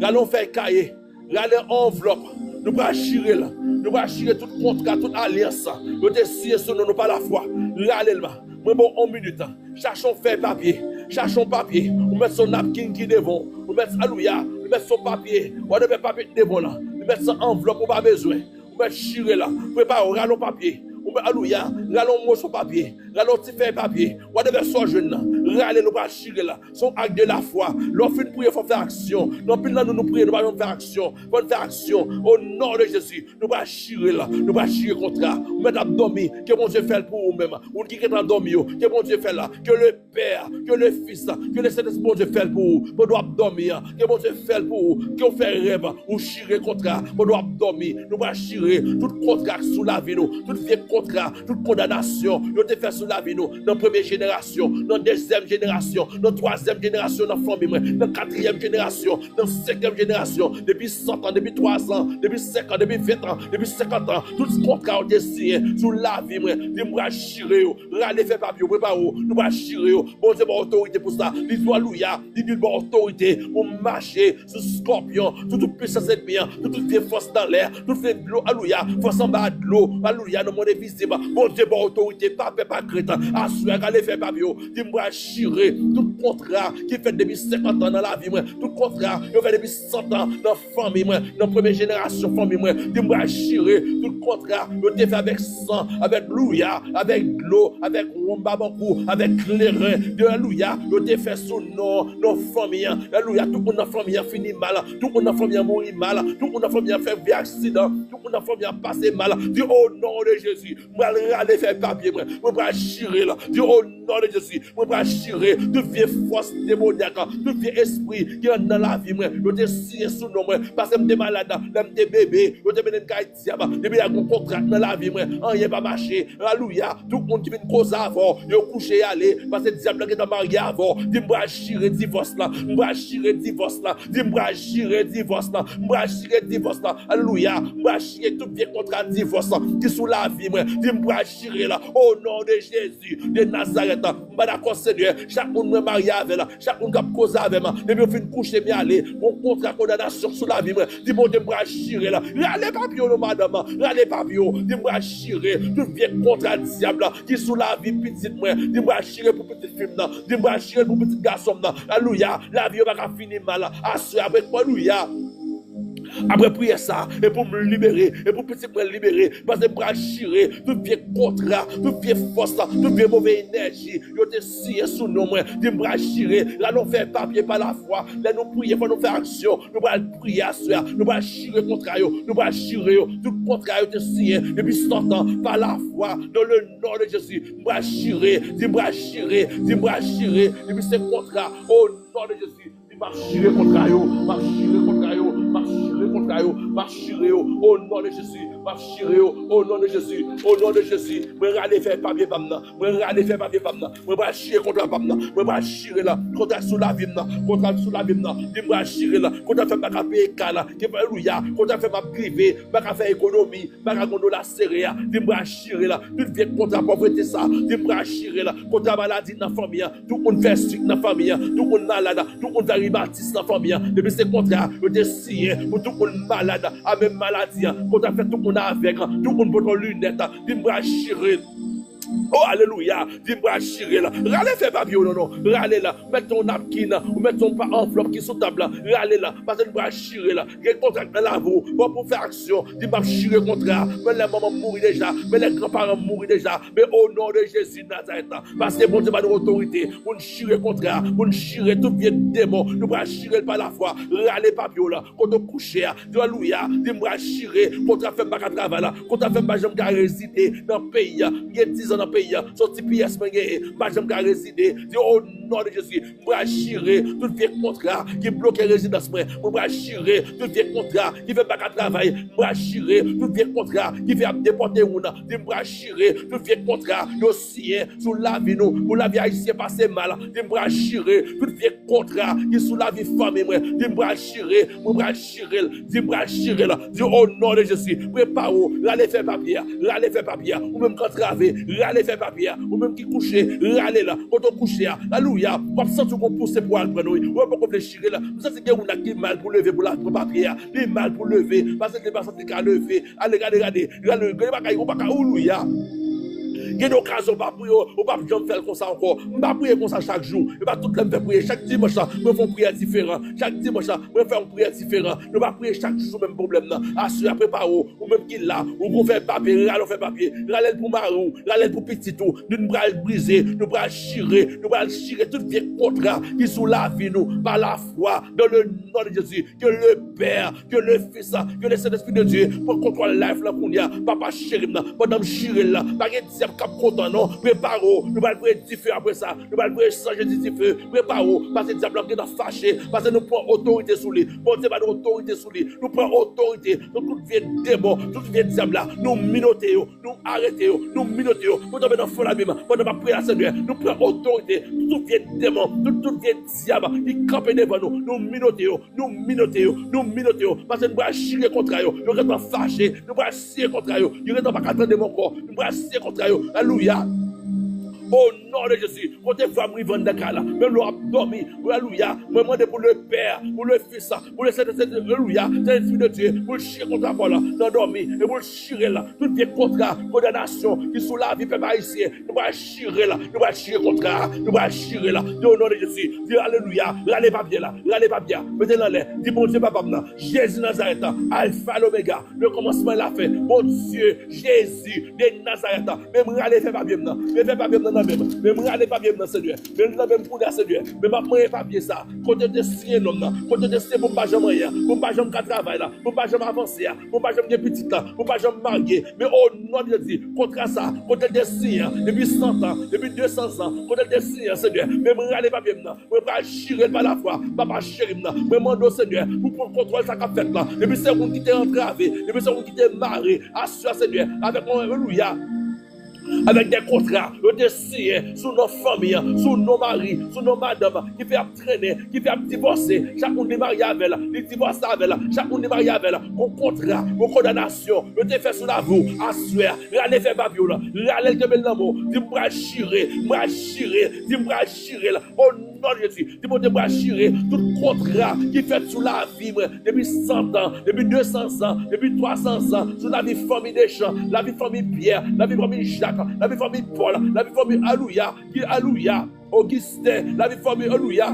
Rale yon fèy kaye. Rale yon anvlòp. Nou pral chire l. Nou pral chire tout kontra, tout alyans yo te siyen sou nou, nou pa lafwa. Rale l. Mwen ba w yon minit. Chache yon fèy papye. Chache yon papye. Ou mèt se yon napkin ki devan w. Ou mèt, alelouya. Ou mèt se yon papye. Whatever papye ki devan w lan. Ou mèt se yon anvlòp ou pa bezwen. Ou mèt chire l. Prepare w, rale yon papye. Ou mèt, alelouya. Rale yon moso papye. Rale yon ti fèy papye, whatever sa w jwenn nan, rale l, ou pral chire l. Se yon ak de lafwa. Lè w fin priye, fò w fè aksyon. Nan anpil nan nou, nou priye, nou pa janm fè aksyon. Fò n fè aksyon. O non de Jezi, nou pral chire l. Nou pral chire kontra. Ou mèt ap dòmi, ke Bondye fè l pou ou menm. Ou ki gentan dòmi yo, ke Bondye fè l. Ke le Pè, ke le Fis, ke le Sentespri Bondye fè l pou ou. Pandan w ap dòmi an, ke Bondye fè l pou ou. Ke w fè rèv, ou chire kontra. Pandan w ap dòmi, nou pral chire tout kontra ki sou lavi nou, tout vye kontra, tout kondanasyon yo te fè sou lavi nou, nan premye jenerasyon, nan dezyèm jenerasyon, nan twazyèm jenerasyon nan fanmi mwen, nan katriyèm jenerasyon, nan senkyèm jenerasyon, depi san tan, depi twa zan, depi senk an, depi ven an, depi senkant an, tout kontra yo te siyen sou lavi mwen, di m pral chire yo, rale fè papye yo, prepare w, nou pral chire yo. Bondye ba w otorite pou sa. Li di w, alelouya, li di l ba w otorite pou mache sou skòpyon, sou tout pisans ènmi an, sou tout vye fòs nan lè, tout vye dlo, alelouya, fòs anba dlo, alelouya, nan mond envizib. Bondye ba w otorite, pa pè, pa krent. Aswè a, rale fè papye yo, di m pral chire tout kontra ki fèt depi senkant an nan lavi mwen, tout kontra yo fè depi san tan nan fanmi mwen, nan premye jenerasyon fanmi mwen, di m pral chire tout kontra yo te fè avèk san, avèk louya, avèk dlo, avèk wonm babankou, avèk kleren, di alelouya, yo te fè sou non, non fanmi an, alelouya, tout moun nan fanmi an fini mal, tout moun nan fanmi an mouri mal, tout moun nan fanmi an fè vye aksidan, tout moun nan fanmi an pase mal, di o non de Jezi, m pral rale fè papye mwen, mwen pral chire l, di o non de Jezi, mwen pral chire tout vye fòs demonyak, tout vye espri ki anndan lavi mwen, yo te siyen sou non mwen, paske m te malad, lè m te bebe, yo te mennen m kay dyab, depi la gen yon kontra nan lavi mwen, anyen pa mache, alelouya, tout moun ki vin koze avè w, yo kouche y ale, paske dyab la gentan marye avè w, di m pral chire divòs la, m pral chire divòs la, di m pral chire divòs la, m pral chire divòs la, alelouya, m pral chire tout vye kontra divòs ki sou lavi mwen, di m pral chire la, o non de Jezi de Nazarèt, m pa dakò, Senyè, chak moun mwen marye avè l, chak moun k ap koze avè m, depi yo fin kouche m y ale, gon kontra kondanasyon sou lavi mwen, di Bondye m pral chire l, rale papye yo non madanm, rale papye yo, di m pral chire tout vye kontra dyab la ki sou lavi pitit mwen, di m pral chire pou pitit fi m nan, di m pral chire pou pitit gason m nan, alelouya, lavi yo pa ka fini mal, aswè apre, alelouya. Apre priyè sa, e pou m libere, e pou pitit mwen libere, paske m pral chire tout vye kontra, tout vye fòs, tout vye move enèji yo te siyen sou non mwen, di m pral chire, la nou fè papye pa lafwa, lè nou priye, fò nou fè aksyon, nou pral priye aswè a, nou pral chire kontra yo, nou pral chire yo, tout kontra yo te siyen depi san tan, pa lafwa, dans le nom de Jésus, m pral chire, di m pral chire, di m pral chire, depi se kontra, o non de Jezi, m ap chire kontra yo, m ap chire kontra yo, m ap chire kontra yo, m ap chire yo, o non de Jezi, m ap chire yo, o non de Jezi, o non de Jezi, mwen rale fè papye pa m nan, mwen rale fè papye pa m nan, mwen pral chire kontra pa m nan, mwen pral chire la, kontra sou lavi m nan, kontra sou lavi m nan, di m pral chire la, kontra fè m pa ka peye kay la, ki fè alelouya, kontra fè m ap grive, m pa ka fè ekonomi, m pa ka gon dola sere a, di m pral chire la, tout vye kontra pòvrete sa, di m pral chire la, kontra maladi nan fanmi an, tout moun fè sik nan fanmi an, tout moun malad, tout moun fè rimatis nan fanmi an, depi se kontra yo te siyen pou tout moun malad a menm maladi an, kontra fè tout moun avèg, tout moun pòt linèt, di m pral chire. O alelouya, di m pral chire la. Rale fè papye w non non, rale la. Mèt yon napkin, ou mèt yon pa anvlòp ki sou tab la, rale la, paske n pral chire la. Gen kontra nan lavi w, bon pou fè aksyon, di m ap chire kontra, men lè manman m mouri deja, men lè granparan m mouri deja, men o non de Jezi Nazarèt, paske Bondye ba nou otorite pou n chire kontra, pou n chire tout vye demon, nou pral chire l pa lafwa, rale papye w la, kote w kouche a, di alelouya, di m pral chire, kontra fè m pa ka travay la, kontra fè m pa janm ka rezide nan peyi a, m gen diz an nan peyi a, se yon ti pyès mwen genyen, m pa janm ka rezide, di o non de Jezi, m pral chire tout vye kontra ki bloke rezidans mwen, m pral chire tout vye kontra ki fè m pa ka travay, m pral chire tout vye kontra ki fè y ap depòte moun, di m pral chire tout vye kontra yo siyen sou lavi nou, pou lavi ayisyen pase mal, di m pral chire tout vye kontra ki sou lavi fanmi mwen, di m pral chire, mwen pral chire l, di m pral chire l, di o non de Jezi, prepare w, rale fè papye a, rale fè papye a, ou menm k antrave, rale fè papye a, ou menm ki kouche, rale la, kote w kouche a, alelouya, w ap santi w gon pouse pou al pran w, wi, ou poko vle chire la, m santi gen moun la ki mal pou leve pou l al pran papye a, li mal pou leve, paske li pa santi l ka leve, ale gade, gade, gade, gade bagay, ou pa ka, alelouya. Gen de okazyon, ou pa priye, ou p ap janm fè l konsa ankò. M pa priye konsa chak jou. E pa tout lè m fè priye. Chak dimanch la, mwen fè yon priyè diferan. Chak dimanch la, mwen fè yon priyè diferan. Nou pa priye chak jou sou menm pwoblèm nan. Aswè a, prepare w. Ou menm ki la, ou gon fèy papye, rale yon fèy papye. Rale l pou mari w, rale l pou pitit ou. Nou pral brize, nou pral chire, nou pral chire tout vye kontra ki sou lavi nou. Pa lafwa, dans le nom de Jésus. Que le Père, que le Fils, que le Saint-Esprit de Dieu pran kontwòl live lan kounye a. Papa cheri m nan, pandan m chire l la, pa gen dyab k ap kontan non. Prepare w, nou pral voye dife apre sa. Nou pral voye san Jezi dife. Prepare w, paske dyab la gentan fache, paske nou pran otorite sou li. Bondye ba nou otorite sou li. Nou pran otorite sou tout vye demon, tout vye dyab la. Nou minote yo, nou arete yo, nou minote yo. Pou tonbe nan fon labim, pandan m ap priye la, Senyè, nou pran otorite sou tout vye demon, tout, tout vye dyab ki kanpe devan nou. Nou minote yo, nou minote yo, nou minote yo. Paske nou pral chire kontra yo. Yo gentan fache, nou pral siye kontra yo. Yo gentan pa ka tande m ankò. Nou pral siye kontra yo. Alelouya. O non de Jezi, kote vwa m rive anndan kay la. Menm lè w ap dòmi, alelouya. Mwen mande pou le Père, pou le Fils, pou le Saint-Esprit, alelouya, Saint-Esprit de Dieu, pou l chire kontra pa w la nan dòmi, e pou l chire l la. Tout vye kontra kondanasyon ki sou lavi pèp ayisyen, nou pral chire l la, nou pral chire kontra, nou pral chire l la. Di o non de Jezi, di alelouya, rale papye la, rale papye a, mete l anlè, di Bondye papa m nan, Jezi Nazarèt, Alfa e Omega, le kòmansman e lafen, Bondye, Jezi de Nazarèt, men m rale fè papye m nan, men fè papye m nan nan men m, men m rale papye m nan, Senyè, men l nan men m kounye a, Senyè, men m ap manyen papye sa, kote yo te siyen non m nan, kote yo te siyen pou m pa janm anyen, pou m pa janm ka travay la, pou m pa janm avanse a, pou m pa janm gen pitit la, pou m pa janm marye, men o non de Jezi, kontra sa, kote l te siyen an, depi san tan, depi de san zan, kote l te siyen an, Senyè, men m rale papye m nan, mwen pral chire l pa lafwa, papa cheri m nan, mwen mande w, Senyè, pou pran kontwòl sa k ap fèt la, depi se moun ki te antrave, depi se moun ki te mare, aswè a, Senyè, avèk yon alelouya, avèk de kontra, yo te siyen sou non fanmi an, sou non mari, sou non madanm, ki fè y ap trennen, ki fè y ap divòse. Chak moun li marye avè l, li divòse avè l. Chak moun li marye avè l, gon kontra, gon kondanasyon, yo te fè sou lavi w. Aswè a, rale fè papye w la, rale l kenbe l nan men w. Di m pral chire, m pral chire, di m pral chire l. O non de Jezi, di Bondye pral chire tout kontra ki fèt sou lavi mwen depi san tan, depi de san zan, depi twa san zan, sou lavi fanmi Deschamps, lavi fanmi Pierre, lavi fanmi Jacques, lavi fanmi Paul, lavi fanmi, alelouya, ki, alelouya, Augustin, lavi fanmi, alelouya,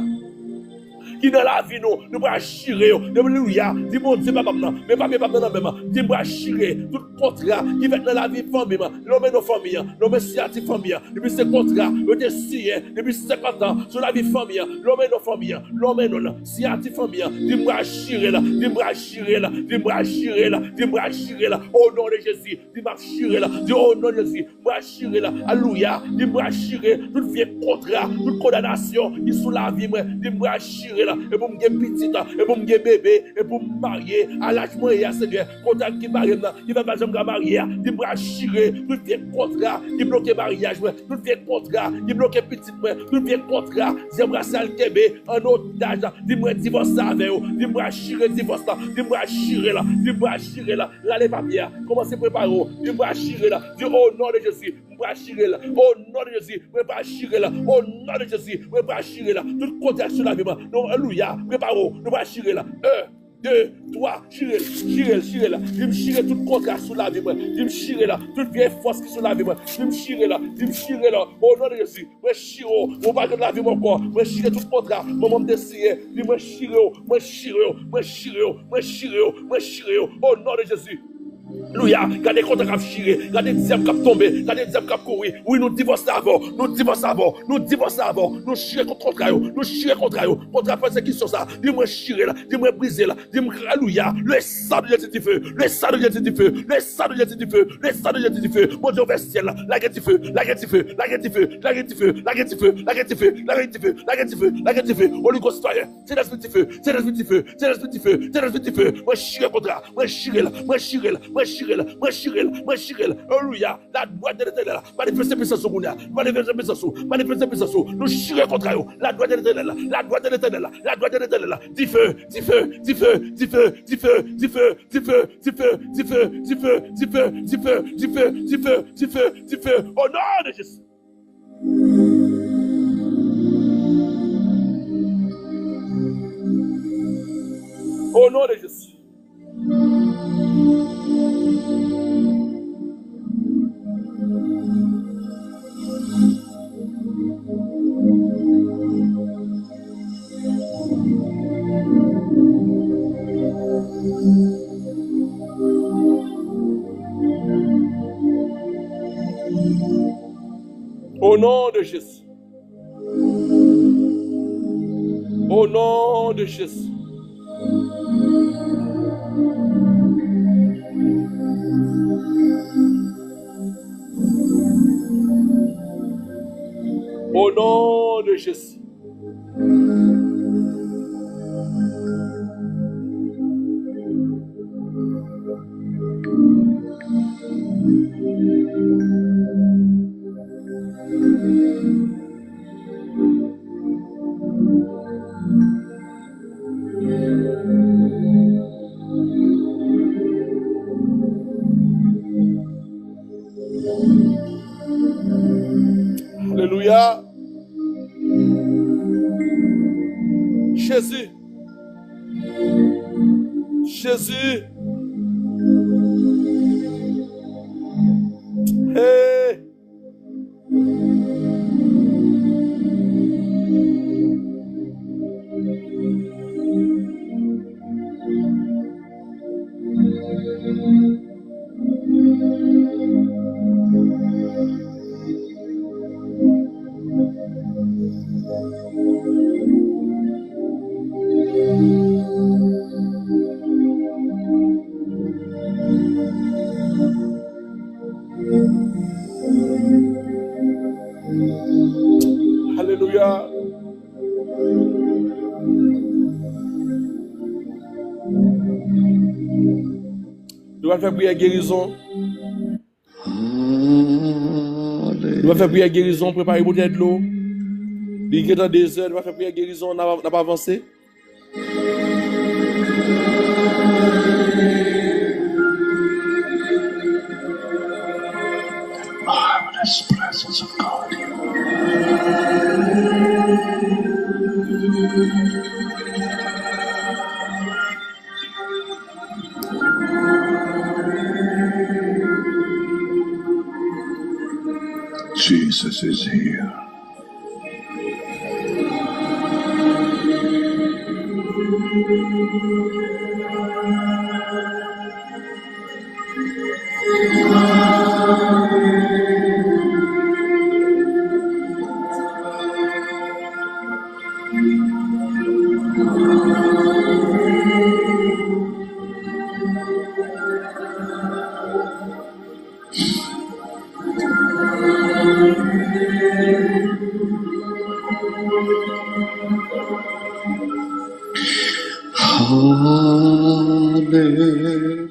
ki nan lavi nou, nou pral chire yo. Alelouya. Di Bondye papa m nan, men papye pa m nan nan men m. Di m pral chire tout kontra ki fèt nan lavi fanmi m. Nonmen non fanmi an, nonmen siyati fanmi an. Depi se kontra yo te siyen depi senkant an sou lavi fanmi an, nonmen non fanmi an, nonmen non l, siyati fanmi an. Di m pral chire l, di m pral chire l, di m pral chire l, di m pral chire l. O non de Jezi, di m ap chire l. Di o non de Jezi, m pral chire l. Alelouya. Di m pral chire tout vye kontra, tout kondanasyon ki sou lavi mwen. Di m pral chire l. E pou m gen pitit, e pou m gen bebe, e pou m marye. A laj mwen ye a, Senyè, kontra ki bare m nan, ki fè m pa janm ka marye a. Di m pral chire tout vye kontra ki bloke maryaj mwen, tout vye kontra ki bloke pitit mwen, tout vye kontra dyab rasyal kenbe an otaj. Di m pral divòse avè yo. Di m pral chire divòs la. Di m pral chire l. Di m pral chire l. Rale papye a. Kòmanse prepare w. Di m pral chire l. Di o non de Jezi, m pral chire l. O non de Jezi, mwen pral chire l. O non de Jezi, mwen pral chire l. Tout kontra sou lavi mwen. Non, alelouya. Prepare w. Nou pral chire l. En, de, twa. Chire l. Chire l. Chire l. Di m chire tout kontra sou lavi mwen. Di m chire l. Tout vye fòs ki sou lavi mwen. Di m chire l. Di m chire l. O non de Jezi. Mwen chire w, ou pa gen lavi m ankò. Mwen chire tout kontra manman m te siyen. Di mwen chire w, mwen chire w, mwen chire w, mwen chire w, mwen chire w. O non de Jezi. Alelouya. Gade kontra k ap chire. Gade dyab k ap tonbe. Gade dyab k ap kouri. Wi, nou divòse avè w. Nou divòse avè w. Nou divòse avè w. Nou chire kont kontra yo. Nou chire kontra yo. Kontra pèsekisyon sa. Di mwen chire l. Di mwen brize l. Di m, alelouya. Le sang de Jésus du feu. Le sang de Jésus du feu. Le sang de Jésus du feu. Le sang de Jésus du feu. Bondye ouvè syèl la. Lage dife. Lage dife. Lage dife. Lage dife. Lage dife. Lage dife. Lage dife. Lage dife. Lage dife. Holy Ghost fire. Sentespri dife. Sentespri dife. Sentespri dife. Sentespri dife. Mwen chire kontra. Mwen chire l. Mwen chire l. Mwen chire l. Mwen chire l. Mwen chire l. Mwen chire l. Alelouya. La droite de l'Éternel. Manifeste pisans ou kounye a. Manifeste pisans ou. Manifeste pisans ou. Nou chire kontra yo. La droite de l'Éternel. La droite de l'Éternel. La droite de l'Éternel. Dife. Dife. Dife. Dife. Dife. Dife. Dife. Dife. Dife. Dife. Dife. Dife. Dife. Dife. Dife. Au nom de Jésus. Au nom de Jésus. Nom de Jésus. Au nom de Jésus. Au nom de Jésus. Alelouya. Jezi. Jezi. Hey. Alelouya. Nou va fè priyè gerizon. Nou va fè priyè gerizon, prepare boutèy dlo. Li gentan de zè, nou va fè priyè gerizon, n ap, n ap avanse. Marvelous presence of God. Jesus is here. Hallelujah.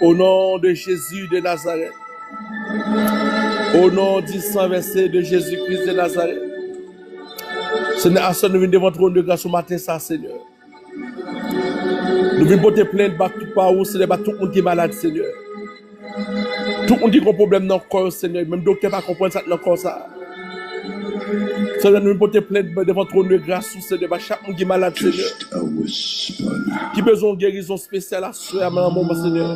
Au nom de Jésus de Nazareth. Au nom du sang versé de Jésus-Christ de Nazareth. Senyè, aswè nou vin devan twòn de gras ou maten sa, Senyè. Nou vin pote plent ba tout pa ou, Senyè, ba tout moun ki malad, Senyè. Tout moun ki gon pwoblèm nan kò yo, Senyè, menm doktè pa konprann sa k nan kò sa. Senyè, nou vin pote plent devan twòn de gras ou, Senyè, ba chak moun ki malad, Senyè. Ki bezwen yon gerizon espesyal aswè a nan moman, Senyè.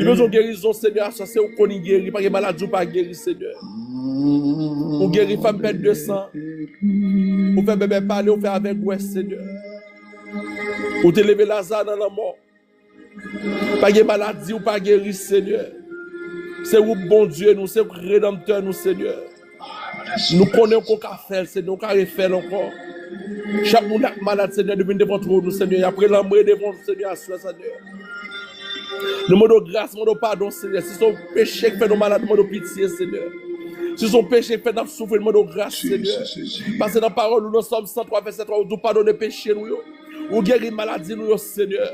Li bezwen yon gerizon, Senyè, aswè, se ou k konn geri, pa gen maladi ou pa geri, Senyè. Ou geri fanm pèd de san. Ou fè bèbè pale, ou fè avèg wè, Senyè. Ou te leve Laza nan lanmò. Pa gen maladi ou pa geri, Senyè. Se ou k Bondye nou, se ou k Redanmtè nou, Senyè. Nou konnen ou ka fè l, Senyè, ou ka refè l ankò. Chak moun k malad, Senyè, nou vin devan twòn ou, Senyè, y ap relanbre devan ou, Senyè, aswè, Senyè. Nou mande w gras, mande w padon, Senyè. Si se yon peche k fè nou malad, nou mande w pitye, Senyè. Si se yon peche k fè n ap soufri, nou mande w gras, Senyè. Paske nan pawòl ou, nan Sòm san twa, vèsè twa, ou di w padone peche nou yo. Ou geri maladi nou yo, Senyè.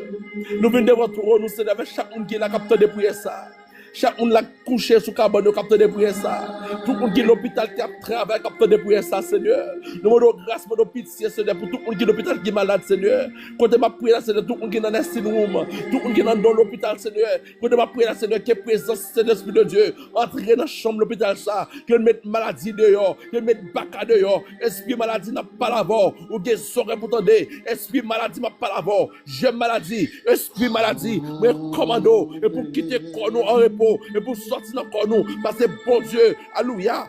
Nou vin devan twòn ou, Senyè, avèk chak moun ki la k ap tande priyè sa a. Chak moun la k kouche sou kabann yo k ap tande priyè sa. Tout moun ki lopital ki ap travay k ap tande priyè sa, Senyè. Nou mande w gras, mande w pitye, Senyè, pou tout moun ki lopital ki malad, Senyè. Kote m ap priye la, Senyè, tout moun ki nan nursing room, tout moun ki nan non lopital, Senyè. Kote m ap priye la, Senyè, ke prezans Sentespri de Dye antre nan chanm lopital sa, ke l met maladi deyò, ke l met baka deyò. Espri maladi, n ap pale avè w. Ou gen zòrèy pou tande. Espri maladi, m ap pale avè w. Jèm maladi, espri maladi, mwen kòmande w, e pou kite kò nou an repo, e pou sòti nan kò nou, paske Bondye, alelouya,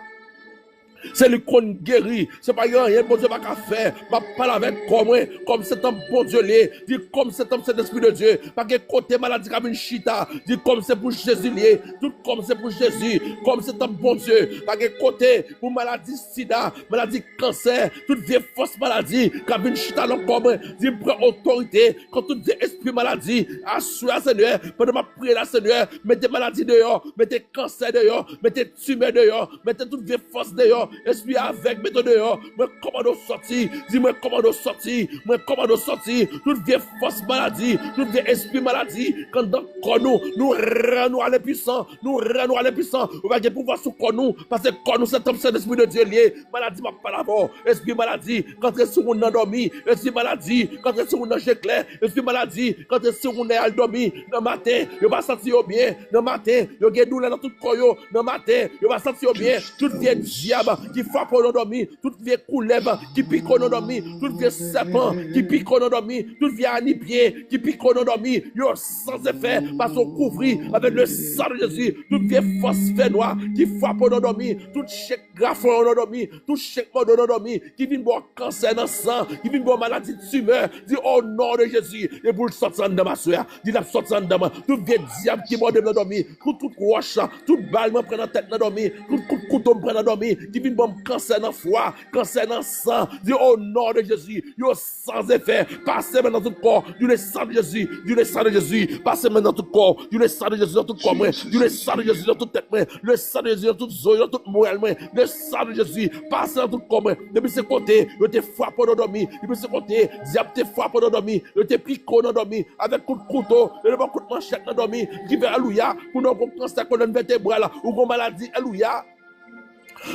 se li k konn geri, se pa gen anyen Bondye pa ka fè. M ap pale avèk kò mwen, kòm se tanp Bondye li ye, di kòm se tanp Sentespri de Dye, pa gen kote maladi ka vin chita, di kòm se pou Jezi li ye, tout kòm se pou Jezi, kòm se tanp Bondye, pa gen kote pou maladi sida, maladi kansè, tout vye fòs maladi k ap vin chita nan kò mwen, di m pran otorite kont tout vye espri maladi. Aswè a, Senyè, pandan m ap priye la, Senyè, mete maladi deyò, mete kansè deyò, mete timè deyò, mete tout vye fòs deyò, espri avèg mete w deyò. Mwen kòmande w sòti, di mwen kòmande w sòti, mwen kòmande w sòti, tout vye fòs maladi, tout vye espri maladi k anndan kò nou, nou rann ou ale pwisan, nou rann ou ale pwisan. Ou pa gen pouvwa sou kò nou, paske kò nou se tanp Sentespri de Dye li ye. Maladi, m ap pale avè w. Espri maladi k antre sou moun nan dòmi. Espri maladi k antre sou moun nan je klè. Espri maladi k antre sou moun nan y al dòmi nan maten, yo pa santi yo byen. Nan maten, yo gen doulè nan tout kò yo. Nan maten, yo pa santi yo byen. Tout vye dyab ki frape w nan dòmi, tout vye koulèv ki pike w nan dòmi, tout vye sèpan ki pike w nan dòmi, tout vye anipye ki pike w nan dòmi, yo san efè, paske w kouvri avèk le san de Jezi. Tout vye fòs fènwa ki frape w nan dòmi, tout chèk grafon yo nan dòmi, tout chèk mòde yo nan dòmi, ki vin ba w kansè nan san, ki vin ba w maladi timè, di o non de Jezi, e pou l sòti anndan m aswè a, di l ap sòti anndan m. Tout vye dyab ki mòde m nan dòmi, tout kout wòch, tout bal mwen pran nan tèt nan dòmi, tout kout kouto m pran nan dòmi, ki vin ban m kansè nan fwa, kansè nan san, di o non de Jezi, yo san efè, pase men nan tout kò, di le san de Jezi, di le san de Jezi, pase men nan tout kò, di le san de Jezi nan tout kò mwen, di le san de Jezi nan tout tèt mwen, le san de Jezi nan tout zo yo, nan tout mwèl mwen, le san de Jezi, pase nan tout kò mwen, depi se kote yo te frape w nan dòmi, depi se kote dyab te frape w nan dòmi, yo te pike w nan dòmi, avèk kout kouto, yo te ba w kout manchèt nan dòmi, ki fè alelouya, pou nan gon kansè kolòn vètebral, ou gon maladi, alelouya.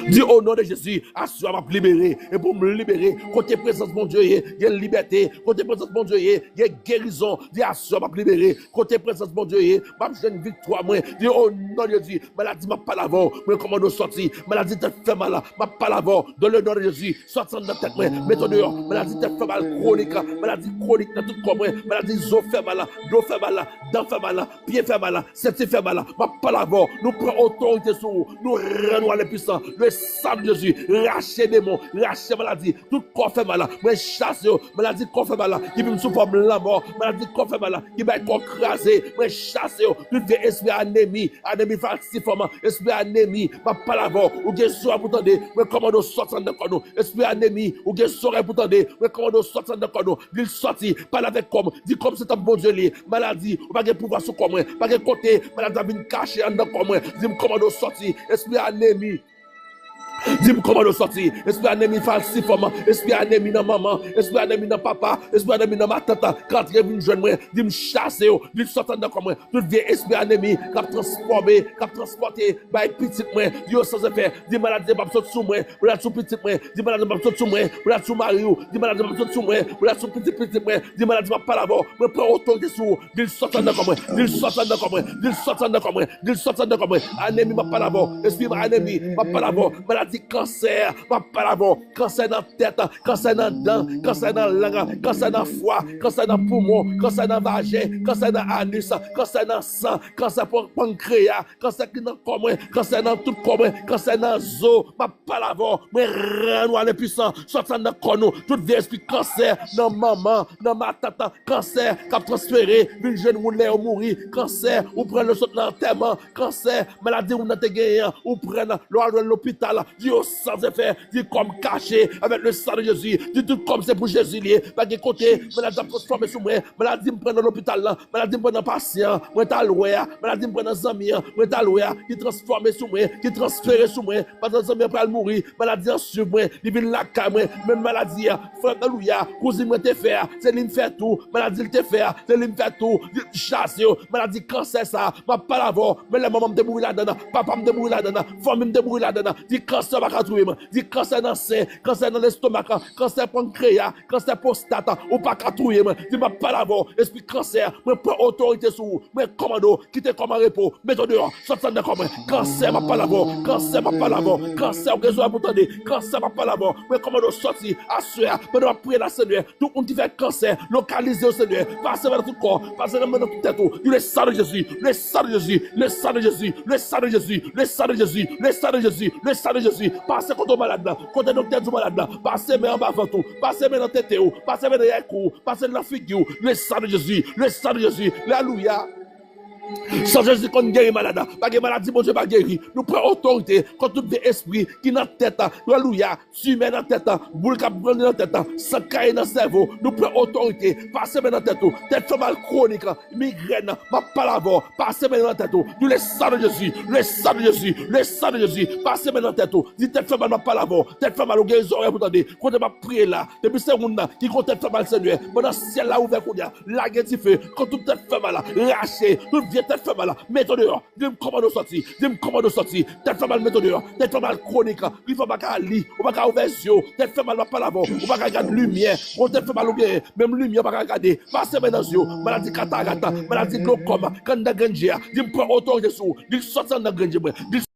Di o non de Jezi, aswè a m ap libere, e pou m libere, kote prezans Bondye ye, gen libète, kote prezans Bondye ye, gen gerizon, di aswè a m ap libere, kote prezans Bondye ye, m ap jwenn viktwa mwen, di o non de Jezi, maladi m ap pale avè w, mwen kòmande w sòti, maladi tèt fè mal la, m ap pale avè w, dans le nom de Jésus, sòti anndan tèt mwen, mete w deyò, maladi tèt fè mal kwonik, maladi kwonik nan tout kò mwen, maladi zo fè mal la, do fè mal la, dan fè mal la, pye fè mal la, senti fè mal la, m ap pale avè w, nou pran otorite sou ou, nou rann ou ale pwisan, le san de Jezi, rache demon, rache maladi, tout kò fè mal la, mwen chase yo, maladi kò fè mal la, ki vin sou fòm lanmò, maladi kò fè mal la, ki bay kò kraze, mwen chase yo, tout vye espri anemi, anemi falsifòm, espri anemi, m ap pale avè w, ou gen zòrèy pou tande, mwen kòmande w sòti anndan kò nou, espri anemi, ou gen zòrèy pou tande, mwen kòmande w sòti anndan kò nou, di l sòti, pale avèk kò m, di kò m se tanp Bondye li ye, maladi, ou pa gen pouvwa sou kò mwen, pa gen kote maladi ap vin kache anndan kò mwen, di m kòmande w sòti, espri anemi, di m kòmande w sòti, espri anemi falsifòm, espri anemi nan manman, espri anemi nan papa, espri anemi nan matant, k antre vin jwenn mwen, di m chase yo, di l sòti anndan kò mwen, tout vye espri anemi k ap transfòme, k ap transpòte, bay pitit mwen, di yo san efè, di maladi an p ap sot sou mwen, pou l al sou pitit mwen, di maladi an p ap sot sou mwen, pou l al sou mari w, di maladi an p ap sot sou mwen, pou l al sou pitit pitit mwen, di maladi m ap pale avè w, mwen pran otorite sou ou, di l sòti anndan kò mwen, di l sòti anndan kò mwen, di l sòti anndan kò mwen, di l sòti anndan kò mwen, anemi m ap pale avè w, espri anemi m ap pale avè w, maladi kansè m ap pale avè w, kansè nan tèt, kansè nan dan, kansè nan lang, kansè nan fwa, kansè nan poumon, kansè nan vajen, kansè nan anis, kansè nan san, kansè pan- pankreya, kansè ki nan kò mwen, kansè nan tout kò mwen, kansè nan zo, m ap pale avè w, mwen rann ou ale pwisan, sòti anndan kò nou, tout vye espri kansè nan manman, nan matant, kansè k ap transfere, vin jwenn moun lè yo mouri, kansè, ou pran l sot nan antèman, kansè, maladi moun nan te genyen an, ou pran l, lè w al wè l lopital, Yo san zefè, di kò m kache avèk le san de Jezi. Di tout kò m se pou Jezi li ye. Pa gen kote maladi ap transfòme sou mwen. Maladi m pran nan lopital la, maladi m pran nan pasyan, mwen t al wè a, maladi m pran nan zanmi an, mwen t al wè a, ki transfòme sou mwen, ki transfere sou mwen. Pandan zanmi an pral mouri, maladi an swiv mwen, li vin lakay mwen. Menm maladi a, frè m, alelouya, kouzin mwen te fè a, se li m fè tou. Maladi l te fè a, se li m fè tou. Li chache yo, maladi kansè sa, m ap pale avè w. Men lè manman m te mouri ladan l, papa m te mouri ladan l, fanmi m te mouri ladan l. Di kansè pa ka touye mwen. Di kansè nan sen, kansè nan lestomak, kansè pankreya, kansè pwostat, ou pa ka touye mwen. Di m ap pale avè w. Espri kansè, mwen pran otorite sou ou. Mwen kòmande w, kite kò m an repo. Mete w deyò, sòti anndan kò mwen. Kansè, m ap pale avè w. Kansè, m ap pale avè w. Kansè, ou gen zòrèy pou tande. Kansè, m ap pale avè w. Mwen kòmande w sòti aswè a. Pandan m ap priye la, Senyè, tout moun ki fè kansè, lokalize yo, Senyè. Pase nan tout kò, pase nan men, nan tout tèt ou. Di le san de Jezi, le san de Jezi, le san de Jezi, le san de Jezi, le san de Jezi, le san de Jezi, le san de Jezi. Pase kote w malad la, kote doktè di w malad la. Pase men anba vant ou, pase men nan tete ou, pase men nan yèk ou, pase nan figi w. Le san de Jezi, le san de Jezi. Alelouya. San Jezi konn geri malad la. Pa gen maladi Bondye pa geri. Nou pran otorite kont tout vye espri ki nan tèt la. Alelouya. Timè nan tèt la, boul k ap grandi nan tèt la, san k kaye nan sèvo, nou pran otorite, pase men nan tèt ou, tèt fè mal kwonik, migrèn, m ap pale avè w, pase men nan tèt ou, di le san de Jezi, le san de Jezi, le san de Jezi, pase men nan tèt ou, di tèt fè mal m ap pale avè w, tèt fè mal ou gen zòrèy pou tande, kote m ap priye la, depi se moun nan ki gon tèt fè mal Senyè, pandan syèl la ouvè kounye a, lage dife, kont tout tèt fè mal la, rache, tout vye tèt fè mal la, mete w deyò, Di m kòmande w sòti. Di m kòmande w sòti. Tèt fè mal mete w deyò. Tèt fè mal kwonik. Li fè w pa ka li. Ou pa ka ouvè zye w. Tèt fè mal pa pale avè w. Ou pa ka gad limyè. Ou tèt fè mal ou genyen. Menm limyè ou pa ka gade. Pase men nan zye w. Maladi katarat. Maladi glokòm. K anndan grenn je a. Di m pran otorite sou ou. Di l sòti anndan grenn je mwen. Di l